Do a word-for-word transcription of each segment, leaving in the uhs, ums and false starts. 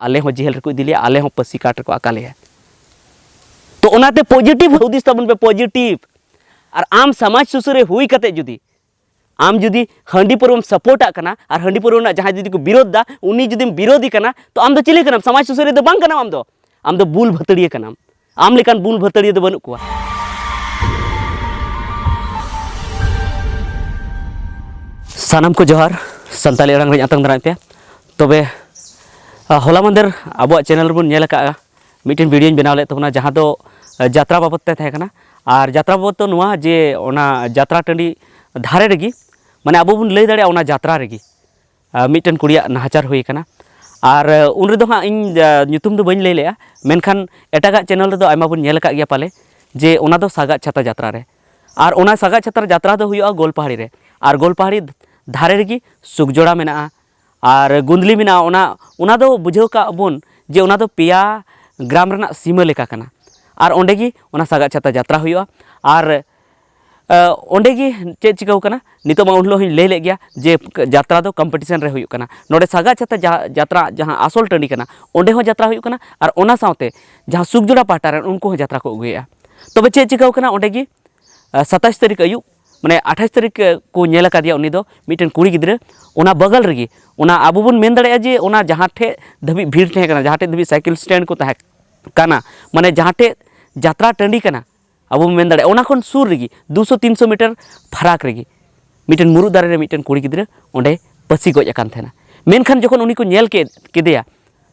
ᱟᱞᱮ ᱦᱚᱸ ᱡᱮᱦᱮᱞ ᱨᱮᱠᱚ ᱤᱫᱤ ᱞᱮᱭᱟ, ᱟᱞᱮ ᱦᱚᱸ ᱯᱟᱹᱥᱤ ᱠᱟᱴ ᱨᱮᱠᱚ ᱟᱠᱟ ᱞᱮᱭᱟ᱾ ᱛᱚ ᱚᱱᱟᱛᱮ ᱯᱚᱡᱤᱴᱤᱵᱷ ᱦᱩᱫᱤᱥ ᱛᱟᱵᱚᱱ ᱯᱮ, ᱯᱚᱡᱤᱴᱤᱵᱷ᱾ ᱟᱨ ᱟᱢ ᱥᱚᱢᱟᱡᱽ ᱥᱩᱥᱟᱹᱨᱤᱭᱟᱹ ᱦᱩᱭ ᱠᱟᱛᱮ ᱡᱩᱫᱤ ᱟᱢ ᱡᱩᱫᱤ ᱦᱟᱺᱰᱤ ᱯᱟᱹᱨᱣᱟᱹᱢ ᱥᱟᱯᱳᱨᱴᱟᱜ ᱠᱟᱱᱟ ᱟᱨ ᱦᱟᱺᱰᱤ ᱯᱟᱹᱨᱣᱟᱹ ᱨᱮᱱᱟᱜ ᱡᱟᱦᱟᱸᱭ ᱡᱩᱫᱤ ᱠᱚ ᱵᱤᱨᱳᱫᱷ ᱫᱟ, ᱩᱱᱤ ᱡᱩᱫᱤᱢ ᱵᱤᱨᱳᱫᱷᱤ ᱠᱟᱱᱟ, ᱛᱚ ᱟᱢ ᱫᱚ ᱪᱤᱞᱤ ᱠᱟᱱᱟᱢ? ᱥᱚᱢᱟᱡᱽ ᱥᱩᱥᱟᱹᱨᱤᱭᱟᱹ ᱫᱚ ᱵᱟᱝ ᱠᱟᱱᱟᱢ ᱟᱢ ᱫᱚ᱾ ᱟᱢ ᱫᱚ ᱵᱩᱞ ᱵᱷᱟᱹᱛᱟᱹᱲᱤᱭᱟᱹ ᱠᱟᱱᱟᱢ᱾ ᱟᱢ ᱞᱮᱠᱟᱱ ᱵᱩᱞ ᱵᱷᱟᱹᱛᱟᱹᱲᱤᱭᱟᱹ ᱫᱚ ᱵᱟᱹᱱᱩᱜ ᱠᱚᱣᱟ᱾ ᱥᱟᱱᱟᱢ ᱠᱚ ᱡᱚᱦᱟᱨ, ᱥᱟᱱᱛᱟᱲᱤ ᱟᱲᱟᱝ ᱨᱤᱧ ᱟᱛᱟᱝ ᱫᱟᱨᱟᱢᱮᱫ ᱯᱮᱭᱟ᱾ ᱛᱚᱵᱮ, ᱟ, ᱦᱚᱞᱟ ᱢᱟᱫᱷᱮᱨ ᱟᱵᱚᱣᱟᱜ ᱪᱮᱱᱮᱞ ᱨᱮᱵᱚᱱ ᱧᱮᱞ ᱟᱠᱟᱫᱼᱟ, ᱢᱤᱫᱴᱮᱱ ᱵᱷᱤᱰᱤᱭᱳᱧ ᱵᱮᱱᱟᱣ ᱞᱮᱫ ᱛᱟᱵᱚᱱᱟ, ᱡᱟᱦᱟᱸ ᱫᱚ, ᱟ, ᱡᱟᱛᱨᱟ ᱵᱟᱵᱚᱫ ᱛᱮ ᱛᱟᱦᱮᱸ ᱠᱟᱱᱟ᱾ ᱟᱨ ᱡᱟᱛᱨᱟ ᱵᱟᱵᱚᱫ ᱫᱚ ᱱᱚᱣᱟ ᱡᱮ ᱚᱱᱟ ᱡᱟᱛᱨᱟ ᱴᱟᱺᱰᱤ ᱫᱷᱟᱨᱮ ᱨᱮᱜᱮ, ᱢᱟᱱᱮ ᱟᱵᱚ ᱵᱚᱱ ᱞᱟᱹᱭ ᱫᱟᱲᱮᱭᱟᱜᱼᱟ, ᱚᱱᱟ ᱡᱟᱛᱨᱟ ᱨᱮᱜᱮ ᱟ, ᱢᱤᱫᱴᱮᱱ ᱠᱩᱲᱤᱭᱟᱜ ᱱᱟᱦᱟᱪᱟᱨ ᱦᱩᱭ ᱟᱠᱟᱱᱟ᱾ ᱟᱨ, ᱟ, ᱩᱱ ᱨᱮᱫᱚ ᱦᱟᱸᱜ ᱤᱧ, ᱟ, ᱧᱩᱛᱩᱢ ᱫᱚ ᱵᱟᱹᱧ ᱞᱟᱹᱭ ᱞᱮᱜᱼᱟ, ᱢᱮᱱᱠᱷᱟᱱ ᱮᱴᱟᱜᱟᱜ ᱪᱮᱱᱮᱞ ᱨᱮᱫᱚ ᱟᱭᱢᱟ ᱵᱚᱱ ᱧᱮᱞ ᱟᱠᱟᱫ ᱜᱮᱭᱟ ᱯᱟᱞᱮ, ᱡᱮ ᱚᱱᱟ ᱫᱚ ᱥᱟᱜᱟᱫ ᱪᱷᱟᱛᱟ ᱡᱟᱛᱨᱟ ᱨᱮ᱾ ᱟᱨ ᱚᱱᱟ ᱥᱟᱜᱟᱫ ᱪᱷᱟᱛᱟ ᱡᱟᱛᱨᱟ ᱫᱚ ᱦᱩᱭᱩᱜᱼᱟ ᱜᱳᱞᱯᱟᱦᱟᱲᱤ ᱨᱮ᱾ ᱟᱨ ᱜᱳᱞᱯᱟᱦᱟᱲᱤ ᱫᱷᱟᱨᱮ ᱨᱮᱜᱮ ᱥᱩᱠᱡᱚᱲᱟ ᱢᱮᱱᱟᱜᱼᱟ, ᱟᱨ ᱜᱩᱸᱫᱽᱞᱤ ᱢᱮᱱᱟᱜᱼᱟ᱾ ᱚᱱᱟ, ᱚᱱᱟ ᱫᱚ ᱵᱩᱡᱷᱟᱹᱣ ᱠᱟᱜ ᱵᱚᱱ ᱡᱮ ᱚᱱᱟ ᱫᱚ ᱯᱮᱭᱟ ᱜᱨᱟᱢ ᱨᱮᱱᱟᱜ ᱥᱤᱢᱟᱹ ᱞᱮᱠᱟ ᱠᱟᱱᱟ᱾ ᱟᱨ ᱚᱸᱰᱮ ᱜᱮ ᱚᱱᱟ ᱥᱟᱜᱟᱫ ᱪᱷᱟᱛᱟ ᱡᱟᱛᱨᱟ ᱦᱩᱭᱩᱜᱼᱟ᱾ ᱟᱨ ᱟ, ᱚᱸᱰᱮ ᱜᱮ ᱪᱮᱫ ᱪᱤᱠᱟᱹᱣ ᱠᱟᱱᱟ, ᱱᱤᱛᱚᱜ ᱢᱟ ᱩᱱ ᱦᱤᱞᱳᱜ ᱦᱚᱸᱧ ᱞᱟᱹᱭ ᱞᱮᱫ ᱜᱮᱭᱟ ᱡᱮ ᱡᱟᱛᱨᱟ ᱫᱚ ᱠᱚᱢᱯᱤᱴᱤᱥᱚᱱ ᱨᱮ ᱦᱩᱭᱩᱜ ᱠᱟᱱᱟ᱾ ᱱᱚᱰᱮ ᱥᱟᱜᱟᱫ ᱪᱷᱟᱛᱟ ᱡᱟ-, ᱡᱟᱛᱨᱟ ᱡᱟᱦᱟᱸ ᱟᱥᱚᱞ ᱴᱟᱺᱰᱤ ᱠᱟᱱᱟ, ᱚᱸᱰᱮ ᱦᱚᱸ ᱡᱟᱛᱨᱟ ᱦᱩᱭᱩᱜ ᱠᱟᱱᱟ, ᱟᱨ ᱚᱱᱟ ᱥᱟᱶᱛᱮ ᱡᱟᱦᱟᱸ ᱥᱩᱠᱡᱚᱲᱟ ᱯᱟᱦᱴᱟ ᱨᱮᱱ ᱩᱱᱠᱩ ᱦᱚᱸ ᱡᱟᱛᱨᱟ ᱠᱚ ᱟᱹᱜᱩᱭᱮᱫᱼᱟ᱾ ᱛᱚᱵᱮ ᱪᱮᱫ ᱪᱤᱠᱟᱹᱣ ᱠᱟᱱᱟ, ᱚᱸᱰᱮ ᱜᱮ, ᱟ, ᱥᱟᱛᱟᱥ ᱛᱟᱹᱨᱤᱠᱷ ᱟᱹᱭᱩᱵ, ᱢᱟᱱᱮ ᱟᱴᱷᱟᱥ ᱛᱟᱹᱨᱤᱠᱷ ᱠᱚ ᱧᱮᱞ ᱟᱠᱟᱫᱮᱭᱟ ᱩᱱᱤ ᱫᱚ ᱢᱤᱫᱴᱮᱱ ᱠᱩᱲᱤ ᱜᱤᱫᱽᱨᱟᱹ, ᱚᱱᱟ ᱵᱟᱜᱟᱞ ᱨᱮᱜᱮ, ᱚᱱᱟ ᱟᱵᱚ ᱵᱚᱱ ᱢᱮᱱ ᱫᱟᱲᱮᱭᱟᱜᱼᱟ ᱡᱮ ᱚᱱᱟ ᱡᱟᱦᱟᱸ ᱴᱷᱮᱡ ᱫᱷᱟᱹᱵᱤᱡ ᱵᱷᱤᱲ ᱛᱟᱦᱮᱸ ᱠᱟᱱᱟ, ᱡᱟᱦᱟᱸ ᱴᱷᱮᱡ ᱫᱷᱟᱹᱵᱤᱡ ᱥᱟᱭᱠᱮᱞ ᱥᱴᱮᱱᱰ ᱠᱚ ᱛᱟᱦᱮᱸ ᱠᱟᱱᱟ, ᱢᱟᱱᱮ ᱡᱟᱦᱟᱸ ᱴᱷᱮᱡ ᱡᱟᱛᱨᱟ ᱴᱟᱺᱰᱤ ᱠᱟᱱᱟ, ᱟᱵᱚ ᱵᱚᱱ ᱢᱮᱱ ᱫᱟᱲᱮᱭᱟᱜᱼᱟ, ᱚᱱᱟ ᱠᱷᱚᱱ ᱥᱩᱨ ᱨᱮᱜᱮ, ᱫᱩᱥᱚ ᱛᱤᱱᱥᱚ ᱢᱤᱴᱟᱨ ᱯᱷᱟᱨᱟᱠ ᱨᱮᱜᱮ ᱢᱤᱫᱴᱮᱱ ᱢᱩᱨᱩᱫ ᱫᱟᱨᱮ ᱨᱮ ᱢᱤᱫᱴᱮᱱ ᱠᱩᱲᱤ ᱜᱤᱫᱽᱨᱟᱹ ᱚᱸᱰᱮ ᱯᱟᱹᱥᱤ ᱜᱚᱡ ᱟᱠᱟᱱ ᱛᱟᱦᱮᱱᱟ᱾ ᱢᱮᱱᱠᱷᱟᱱ ᱡᱚᱠᱷᱚᱱ ᱩᱱᱤ ᱠᱚ ᱧᱮᱞ ᱠᱮᱫ, ᱠᱮᱫᱮᱭᱟ,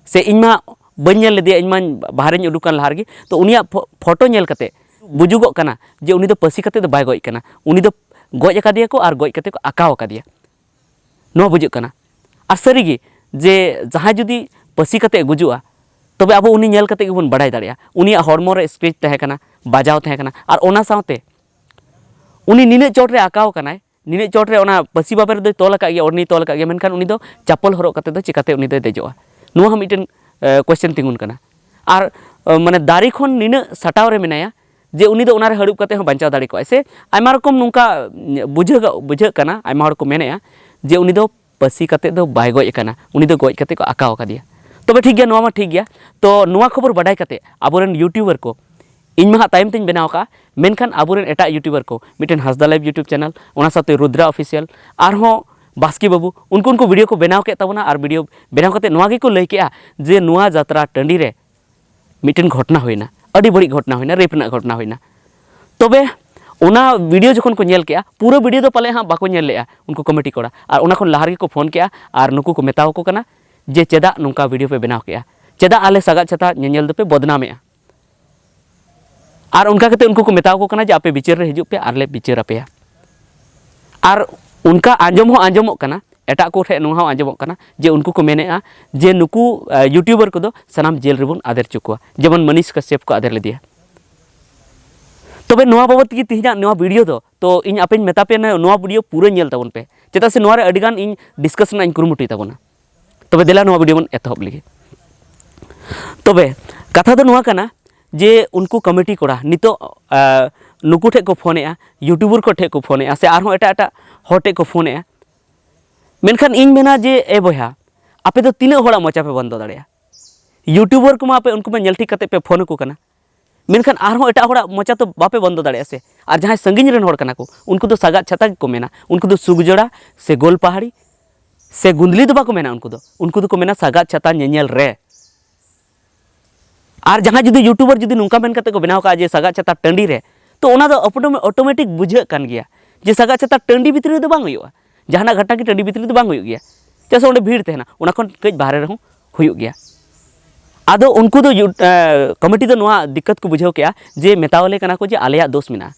ᱥᱮ ᱤᱧ ᱢᱟ ᱵᱟᱹᱧ ᱧᱮᱞ ᱞᱮᱫᱮᱭᱟ, ᱤᱧ ᱢᱟ ᱵᱟᱦᱨᱮᱧ ᱩᱰᱩᱠ ᱠᱟᱱ ᱞᱟᱦᱟ ᱨᱮᱜᱮ, ᱛᱚ ᱩᱱᱤᱭᱟᱜ ᱯᱷᱚ-, ᱯᱷᱳᱴᱳ ᱧᱮᱞ ᱠᱟᱛᱮ ᱵᱩᱡᱩᱜᱚᱜ ᱠᱟᱱᱟ ᱡᱮ ᱩᱱᱤ ᱫᱚ ᱯᱟᱹᱥᱤ ᱠᱟᱛᱮ ᱫᱚ ᱵᱟᱭ ᱜᱚᱡ ᱠᱟᱱᱟ, ᱩᱱᱤ ᱫᱚ ᱜᱚᱡ ᱟᱠᱟᱫᱮᱭᱟ ᱠᱚ ᱟᱨ ᱜᱚᱡ ᱠᱟᱛᱮ ᱠᱚ ᱟᱠᱟᱣ ᱟᱠᱟᱫᱮᱭᱟ᱾ ᱱᱚᱣᱟ ᱵᱩᱡᱷᱟᱹᱜ ᱠᱟᱱᱟ᱾ ᱟᱨ ᱥᱟᱹᱨᱤᱜᱮ ᱡᱮ ᱡᱟᱦᱟᱸᱭ ᱡᱩᱫᱤ ᱯᱟᱹᱥᱤ ᱠᱟᱛᱮ ᱜᱩᱡᱩᱜᱼᱟ, ᱛᱚᱵᱮ ᱟᱵᱚ ᱩᱱᱤ ᱧᱮᱞ ᱠᱟᱛᱮ ᱜᱮᱵᱚᱱ ᱵᱟᱲᱟᱭ ᱫᱟᱲᱮᱭᱟᱜᱼᱟ᱾ ᱩᱱᱤᱭᱟᱜ ᱦᱚᱲᱢᱚ ᱨᱮ scratch ᱛᱟᱦᱮᱸ ᱠᱟᱱᱟ, ᱵᱟᱡᱟᱣ ᱛᱟᱦᱮᱸ ᱠᱟᱱᱟ, ᱟᱨ ᱚᱱᱟ ᱥᱟᱶᱛᱮ ᱩᱱᱤ ᱱᱤᱱᱟᱹᱜ ᱪᱚᱴ ᱨᱮ ᱟᱠᱟᱣ ᱠᱟᱱᱟᱭ, ᱱᱤᱱᱟᱹᱜ ᱪᱚᱴ ᱨᱮ ᱚᱱᱟ ᱯᱟᱹᱥᱤ ᱵᱟᱵᱮᱨ ᱫᱚᱭ ᱛᱚᱞ ᱟᱠᱟᱫ ᱜᱮᱭᱟ, ᱚᱨᱱᱤᱭ ᱛᱚᱞ ᱟᱠᱟᱫ ᱜᱮᱭᱟ, ᱢᱮᱱᱠᱷᱟᱱ ᱩᱱᱤ ᱫᱚ ᱪᱟᱯᱚᱞ ᱦᱚᱨᱚᱜ ᱠᱟᱛᱮ ᱫᱚ ᱪᱤᱠᱟᱛᱮ ᱩᱱᱤ ᱫᱚᱭ ᱫᱮᱡᱚᱜᱼᱟ? ᱱᱚᱣᱟ ᱦᱚᱸ ᱢᱤᱫᱴᱮᱱ, ᱮ, question ᱛᱤᱸᱜᱩᱱ ᱠᱟᱱᱟ᱾ ᱟᱨ, ᱮ, ᱢᱟᱱᱮ ᱫᱟᱨᱮ ᱠᱷᱚᱱ ᱱᱤᱱᱟᱹᱜ ᱥᱟᱴᱟᱣ ᱨᱮ ᱢᱮᱱᱟᱭᱟ ᱡᱮ ᱩᱱᱤ ᱫᱚ ᱚᱱᱟ ᱨᱮ ᱦᱟᱹᱲᱩᱵ ᱠᱟᱛᱮ ᱦᱚᱸ ᱵᱟᱧᱪᱟᱣ ᱫᱟᱲᱮ ᱠᱚᱜᱼᱟᱭ᱾ ᱥᱮ ᱟᱭᱢᱟ ᱨᱚᱠᱚᱢ ᱱᱚᱝᱠᱟ ᱵᱩᱡᱷᱟᱹᱜ, ᱵᱩᱡᱷᱟᱹᱜ ᱠᱟᱱᱟ, ᱟᱭᱢᱟ ᱦᱚᱲ ᱠᱚ ᱢᱮᱱᱮᱫᱼᱟ ᱡᱮ ᱩᱱᱤ ᱫᱚ ᱯᱟᱹᱥᱤ ᱠᱟᱛᱮ ᱫᱚ ᱵᱟᱭ ᱜᱚᱡ ᱟᱠᱟᱱᱟ, ᱩᱱᱤ ᱫᱚ ᱜᱚᱡ ᱠᱟᱛᱮ ᱠᱚ ᱟᱠᱟᱣ ᱟᱠᱟᱫᱮᱭᱟ᱾ ᱛᱚᱵᱮ ᱴᱷᱤᱠ ᱜᱮᱭᱟ, ᱱᱚᱣᱟ ᱢᱟ ᱴᱷᱤᱠ ᱜᱮᱭᱟ᱾ ᱛᱚ ᱱᱚᱣᱟ ᱠᱷᱚᱵᱚᱨ ᱵᱟᱰᱟᱭ ᱠᱟᱛᱮ ᱟᱵᱚᱨᱮᱱ YouTuber ᱠᱚ, ᱤᱧ ᱢᱟ ᱦᱟᱸᱜ ᱛᱟᱭᱚᱢ ᱛᱮᱧ ᱵᱮᱱᱟᱣ ᱠᱟᱜᱼᱟ, ᱢᱮᱱᱠᱷᱟᱱ ᱟᱵᱚᱨᱮᱱ ᱮᱴᱟᱜ YouTuber ᱠᱚ, ᱢᱤᱫᱴᱮᱱ ᱦᱟᱸᱥᱫᱟ Live YouTube channel, ᱚᱱᱟ ᱥᱟᱶᱛᱮ Rudra Official, ᱟᱨᱦᱚᱸ ᱵᱟᱥᱠᱮ ᱵᱟᱹᱵᱩ, ᱩᱱᱠᱩ ᱩᱱᱠᱩ video ᱠᱚ ᱵᱮᱱᱟᱣ ᱠᱮᱫ ᱛᱟᱵᱚᱱᱟ ᱟᱨ video ᱵᱮᱱᱟᱣ ᱠᱟᱛᱮ ᱱᱚᱣᱟ ᱜᱮᱠᱚ ᱞᱟᱹᱭ ᱠᱮᱜᱼᱟ ᱡᱮ ᱱᱚᱣᱟ ᱡᱟᱛᱨᱟ ᱴᱟᱺᱰᱤ ᱨᱮ ᱢᱤᱫᱴᱮᱱ ᱜᱷᱚᱴᱱᱟ ᱦᱩᱭᱱᱟ, ᱟᱹᱰᱤ ᱵᱟᱹᱲᱤᱡ ᱜᱷᱚᱴᱱᱟ ᱦᱩᱭᱱᱟ, rape ᱨᱮᱱᱟᱜ ᱜᱷᱚᱴᱱᱟ ᱦᱩᱭᱱᱟ᱾ ᱛᱚᱵᱮ ᱚᱱᱟ video ᱡᱚᱠᱷᱚᱱ ᱠᱚ ᱧᱮᱞ ᱠᱮᱜᱼᱟ, ᱯᱩᱨᱟᱹ video ᱫᱚ ᱯᱟᱞᱮ ᱦᱟᱸᱜ ᱵᱟᱠᱚ ᱧᱮᱞ ᱞᱮᱜᱼᱟ ᱩᱱᱠᱩ ᱠᱚᱢᱤᱴᱤ ᱠᱚᱲᱟ, ᱟᱨ ᱚᱱᱟ ᱠᱷᱚᱱ ᱞᱟᱦᱟ ᱨᱮᱜᱮ ᱠᱚ ᱯᱷᱳᱱ ᱠᱮᱜᱼᱟ ᱟᱨ ᱱᱩᱠᱩ ᱠᱚ ᱢᱮᱛᱟᱣᱟᱠᱚ ᱠᱟᱱᱟ ᱡᱮ ᱪᱮᱫᱟᱜ ᱱᱚᱝᱠᱟ video ᱯᱮ ᱵᱮᱱᱟᱣ ᱠᱮᱜᱼᱟ, ᱪᱮᱫᱟᱜ ᱟᱞᱮ ᱥᱟᱜᱟᱫ ᱪᱷᱟᱛᱟ ᱧᱮᱧᱮᱞ ᱫᱚᱯᱮ ᱵᱚᱫᱱᱟᱢᱮᱜᱼᱟ᱾ ᱟᱨ ᱚᱱᱠᱟ ᱠᱟᱛᱮ ᱩᱱᱠᱩ ᱠᱚ ᱢᱮᱛᱟᱣᱟᱠᱚ ᱠᱟᱱᱟ ᱡᱮ ᱟᱯᱮ ᱵᱤᱪᱟᱹᱨ ᱨᱮ ᱦᱤᱡᱩᱜ ᱯᱮ ᱟᱨ ᱞᱮ ᱵᱤᱪᱟᱹᱨ ᱟᱯᱮᱭᱟ᱾ ᱟᱨ ᱚᱱᱠᱟ ᱟᱸᱡᱚᱢ ᱦᱚᱸ ᱟᱸᱡᱚᱢᱚᱜ ᱠᱟᱱᱟ, ᱮᱴᱟᱜ ᱠᱚ ᱴᱷᱮᱱ ᱱᱚᱣᱟ ᱦᱚᱸ ᱟᱸᱡᱚᱢᱚᱜ ᱠᱟᱱᱟ ᱡᱮ ᱩᱱᱠᱩ ᱠᱚ ᱢᱮᱱᱮᱜᱼᱟ ᱡᱮ ᱱᱩᱠᱩ, ᱟᱸ, YouTuber ᱠᱚᱫᱚ ᱥᱟᱱᱟᱢ ᱡᱮᱞ ᱨᱮᱵᱚᱱ ᱟᱫᱮᱨ ᱦᱚᱪᱚ ᱠᱚᱣᱟ, ᱡᱮᱢᱚᱱ ᱢᱟᱱᱤᱥ ᱠᱟᱥᱭᱟᱯ ᱠᱚ ᱟᱫᱮᱨ ᱞᱮᱫᱮᱭᱟ᱾ ᱛᱚᱵᱮ ᱱᱚᱣᱟ ᱵᱟᱵᱚᱛ ᱛᱮᱜᱮ ᱛᱮᱦᱮᱧᱟᱜ ᱱᱚᱣᱟ video ᱫᱚ, ᱛᱚ ᱤᱧ ᱟᱯᱮᱧ ᱢᱮᱛᱟ ᱯᱮᱭᱟ, ᱱᱚᱣᱟ video ᱯᱩᱨᱟᱹ ᱧᱮᱞ ᱛᱟᱵᱚᱱ ᱯᱮ, ᱪᱮᱫᱟᱜ ᱥᱮ ᱱᱚᱣᱟ ᱨᱮ ᱟᱹᱰᱤ ᱜᱟᱱ ᱤᱧ discuss ᱨᱮᱱᱟᱜ ᱤᱧ ᱠᱩᱨᱩᱢᱩᱴᱩᱭ ᱛᱟᱵᱚᱱᱟ᱾ ᱛᱚᱵᱮ ᱫᱮᱞᱟ ᱱᱚᱣᱟ video ᱵᱚᱱ ᱮᱛᱚᱦᱚᱵ ᱞᱮᱜᱮ᱾ ᱛᱚᱵᱮ ᱠᱟᱛᱷᱟ ᱫᱚ ᱱᱚᱣᱟ ᱠᱟᱱᱟ ᱡᱮ ᱩᱱᱠᱩ ᱠᱚᱢᱤᱴᱤ ᱠᱚᱲᱟ ᱱᱤᱛᱚᱜ, ᱟᱸ, ᱱᱩᱠᱩ ᱴᱷᱮᱱ ᱠᱚ ᱯᱷᱳᱱᱮᱜᱼᱟ, YouTuber ᱠᱚ ᱴᱷᱮᱱ ᱠᱚ ᱯᱷᱳᱱᱮᱜᱼᱟ, ᱥᱮ ᱟᱨᱦᱚᱸ ᱮᱴᱟᱜ ᱮᱴᱟᱜ ᱦᱚᱲ ᱴᱷᱮᱱ ᱠᱚ ᱯᱷᱳᱱᱮᱜᱼᱟ᱾ ᱢᱮᱱᱠᱷᱟᱱ ᱤᱧ ᱢᱮᱱᱟ ᱡᱮ, ᱮ ᱵᱚᱭᱦᱟ, ᱟᱯᱮ ᱫᱚ ᱛᱤᱱᱟᱹᱜ ᱦᱚᱲᱟᱜ ᱢᱚᱪᱟ ᱯᱮ ᱵᱚᱱᱫᱚ ᱫᱟᱲᱮᱭᱟᱜᱼᱟ? YouTuber ᱠᱚᱢᱟ ᱟᱯᱮ ᱩᱱᱠᱩ ᱢᱟ ᱧᱮᱞ ᱴᱷᱤᱠ ᱠᱟᱛᱮ ᱯᱮ ᱯᱷᱳᱱ ᱟᱠᱚ ᱠᱟᱱᱟ, ᱢᱮᱱᱠᱷᱟᱱ ᱟᱨᱦᱚᱸ ᱮᱴᱟᱜ ᱦᱚᱲᱟᱜ ᱢᱚᱪᱟ ᱛᱚ ᱵᱟᱯᱮ ᱵᱚᱱᱫᱚ ᱫᱟᱲᱮᱭᱟᱜᱼᱟ ᱥᱮ᱾ ᱟᱨ ᱡᱟᱦᱟᱸᱭ ᱥᱟᱺᱜᱤᱧ ᱨᱮᱱ ᱦᱚᱲ ᱠᱟᱱᱟ ᱠᱚ, ᱩᱱᱠᱩ ᱫᱚ ᱥᱟᱜᱟᱫ ᱪᱷᱟᱛᱟ ᱜᱮᱠᱚ ᱢᱮᱱᱟ, ᱩᱱᱠᱩ ᱫᱚ ᱥᱩᱠᱡᱚᱲᱟ ᱥᱮ ᱜᱳᱞᱯᱟᱦᱟᱲᱤ ᱥᱮ ᱜᱩᱸᱫᱽᱞᱤ ᱫᱚ ᱵᱟᱠᱚ ᱢᱮᱱᱟ, ᱩᱱᱠᱩ ᱫᱚ, ᱩᱱᱠᱩ ᱫᱚᱠᱚ ᱢᱮᱱᱟ ᱥᱟᱜᱟᱫ ᱪᱷᱟᱛᱟ ᱧᱮᱧᱮᱞ ᱨᱮ᱾ ᱟᱨ ᱡᱟᱦᱟᱸᱭ ᱡᱩᱫᱤ YouTuber ᱡᱩᱫᱤ ᱱᱚᱝᱠᱟ ᱢᱮᱱ ᱠᱟᱛᱮ ᱠᱚ ᱵᱮᱱᱟᱣ ᱠᱟᱜᱼᱟ ᱡᱮ ᱥᱟᱜᱟᱫ ᱪᱷᱟᱛᱟ ᱴᱟᱺᱰᱤ ᱨᱮ, ᱛᱚ ᱚᱱᱟ ᱫᱚ automatic ᱵᱩᱡᱷᱟᱹᱜ ᱠᱟᱱ ᱜᱮᱭᱟ ᱡᱮ ᱥᱟᱜᱟᱫ ᱪᱷᱟᱛᱟ ᱴᱟᱺᱰᱤ ᱵᱷᱤᱛᱨᱤ ᱨᱮᱫᱚ ᱵᱟᱝ ᱦᱩᱭᱩᱜᱼᱟ, ᱡᱟᱦᱟᱱᱟᱜ ᱜᱷᱚᱴᱱᱟ ᱜᱮ ᱴᱟᱺᱰᱤ ᱵᱷᱤᱛᱨᱤ ᱨᱮᱫᱚ ᱵᱟᱝ ᱦᱩᱭᱩᱜ ᱜᱮᱭᱟ, ᱪᱮᱫᱟᱜ ᱥᱮ ᱚᱸᱰᱮ ᱵᱷᱤᱲ ᱛᱟᱦᱮᱱᱟ, ᱚᱱᱟ ᱠᱷᱚᱱ ᱠᱟᱹᱡ ᱵᱟᱦᱨᱮ ᱨᱮᱦᱚᱸ ᱦᱩᱭᱩᱜ ᱜᱮᱭᱟ᱾ ᱟᱫᱚ ᱩᱱᱠᱩ ᱫᱚ ᱭᱩ-, ᱮ, ᱠᱚᱢᱤᱴᱤ ᱫᱚ ᱱᱚᱣᱟ ᱫᱤᱠᱠᱟᱛ ᱠᱚ ᱵᱩᱡᱷᱟᱹᱣ ᱠᱮᱜᱼᱟ ᱡᱮ ᱢᱮᱛᱟᱣᱟᱞᱮ ᱠᱟᱱᱟ ᱠᱚ ᱡᱮ ᱟᱞᱮᱭᱟᱜ ᱫᱳᱥ ᱢᱮᱱᱟᱜᱼᱟ᱾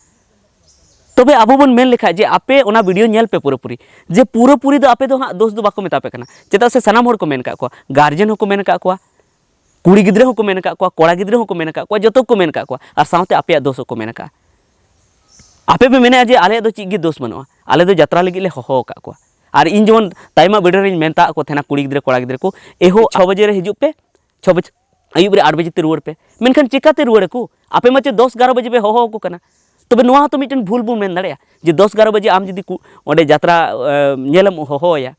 ᱛᱚᱵᱮ ᱟᱵᱚ ᱵᱚᱱ ᱢᱮᱱ ᱞᱮᱠᱷᱟᱡ ᱡᱮ ᱟᱯᱮ ᱚᱱᱟ video ᱧᱮᱞ ᱯᱮ ᱯᱩᱨᱟᱹᱯᱩᱨᱤ, ᱡᱮ ᱯᱩᱨᱟᱹᱯᱩᱨᱤ ᱫᱚ ᱟᱯᱮ ᱫᱚ ᱦᱟᱸᱜ ᱫᱳᱥ ᱫᱚ ᱵᱟᱠᱚ ᱢᱮᱛᱟ ᱯᱮ ᱠᱟᱱᱟ, ᱪᱮᱫᱟᱜ ᱥᱮ ᱥᱟᱱᱟᱢ ᱦᱚᱲ ᱠᱚ ᱢᱮᱱ ᱠᱟᱜ ᱠᱚᱣᱟ, guardian ᱦᱚᱸᱠᱚ ᱢᱮᱱ ᱠᱟᱜ ᱠᱚᱣᱟ, ᱠᱩᱲᱤ ᱜᱤᱫᱽᱨᱟᱹ ᱦᱚᱸᱠᱚ ᱢᱮᱱ ᱠᱟᱜ ᱠᱚᱣᱟ, ᱠᱚᱲᱟ ᱜᱤᱫᱽᱨᱟᱹ ᱦᱚᱸᱠᱚ ᱢᱮᱱ ᱠᱟᱜ ᱠᱚᱣᱟ, ᱡᱚᱛᱚ ᱠᱚ ᱢᱮᱱ ᱠᱟᱜ ᱠᱚᱣᱟ, ᱟᱨ ᱥᱟᱶᱛᱮ ᱟᱯᱮᱭᱟᱜ ᱫᱳᱥ ᱦᱚᱸᱠᱚ ᱢᱮᱱ ᱠᱟᱜᱼᱟ᱾ ᱟᱯᱮ ᱯᱮ ᱢᱮᱱᱮᱜᱼᱟ ᱡᱮ ᱟᱞᱮᱭᱟᱜ ᱫᱚ ᱪᱮᱫ ᱜᱮ ᱫᱳᱥ ᱵᱟᱹᱱᱩᱜᱼᱟ, ᱟᱞᱮ ᱫᱚ ᱡᱟᱛᱨᱟ ᱞᱟᱹᱜᱤᱫ ᱞᱮ ᱦᱚᱦᱚ ᱟᱠᱟᱫ ᱠᱚᱣᱟ᱾ ᱟᱨ ᱤᱧ ᱡᱮᱢᱚᱱ ᱛᱟᱭᱢᱟ video ᱨᱮᱧ ᱢᱮᱛᱟᱜ ᱠᱚ ᱛᱟᱦᱮᱱᱟ, ᱠᱩᱲᱤ ᱜᱤᱫᱽᱨᱟᱹ ᱠᱚᱲᱟ ᱜᱤᱫᱽᱨᱟᱹ ᱠᱚ, ᱮᱦᱳ ᱪᱷᱚ ᱵᱟᱡᱮ ᱨᱮ ᱦᱤᱡᱩᱜ ᱯᱮ, ᱪᱷᱚ ᱵᱟᱡᱮ, ᱟᱹᱭᱩᱵ ᱨᱮ ᱟᱴ ᱵᱟᱡᱮ ᱛᱮ ᱨᱩᱣᱟᱹᱲ ᱯᱮ, ᱢᱮᱱᱠᱷᱟᱱ ᱪᱤᱠᱟᱛᱮ ᱨᱩᱣᱟᱹᱲ ᱟᱠᱚ? ᱟᱯᱮ ᱢᱟ ᱪᱮᱫ ᱫᱚᱥ ᱮᱜᱟᱨᱚ ᱵᱟᱡᱮ ᱯᱮ ᱦᱚᱦᱚ ᱟᱠᱚ ᱠᱟᱱᱟ? ᱛᱚᱵᱮ ᱱᱚᱣᱟ ᱦᱚᱸᱛᱚ ᱢᱤᱫᱴᱮᱱ ᱵᱷᱩᱞ ᱵᱚᱱ ᱢᱮᱱ ᱫᱟᱲᱮᱭᱟᱜᱼᱟ ᱡᱮ ᱫᱚᱥ ᱮᱜᱟᱨᱚ ᱵᱟᱡᱮ ᱟᱢ ᱡᱩᱫᱤ ᱠᱩ-, ᱚᱸᱰᱮ ᱡᱟᱛᱨᱟ, ᱮ, ᱧᱮᱞᱮᱢ ᱦᱚᱦᱚ ᱟᱭᱟ,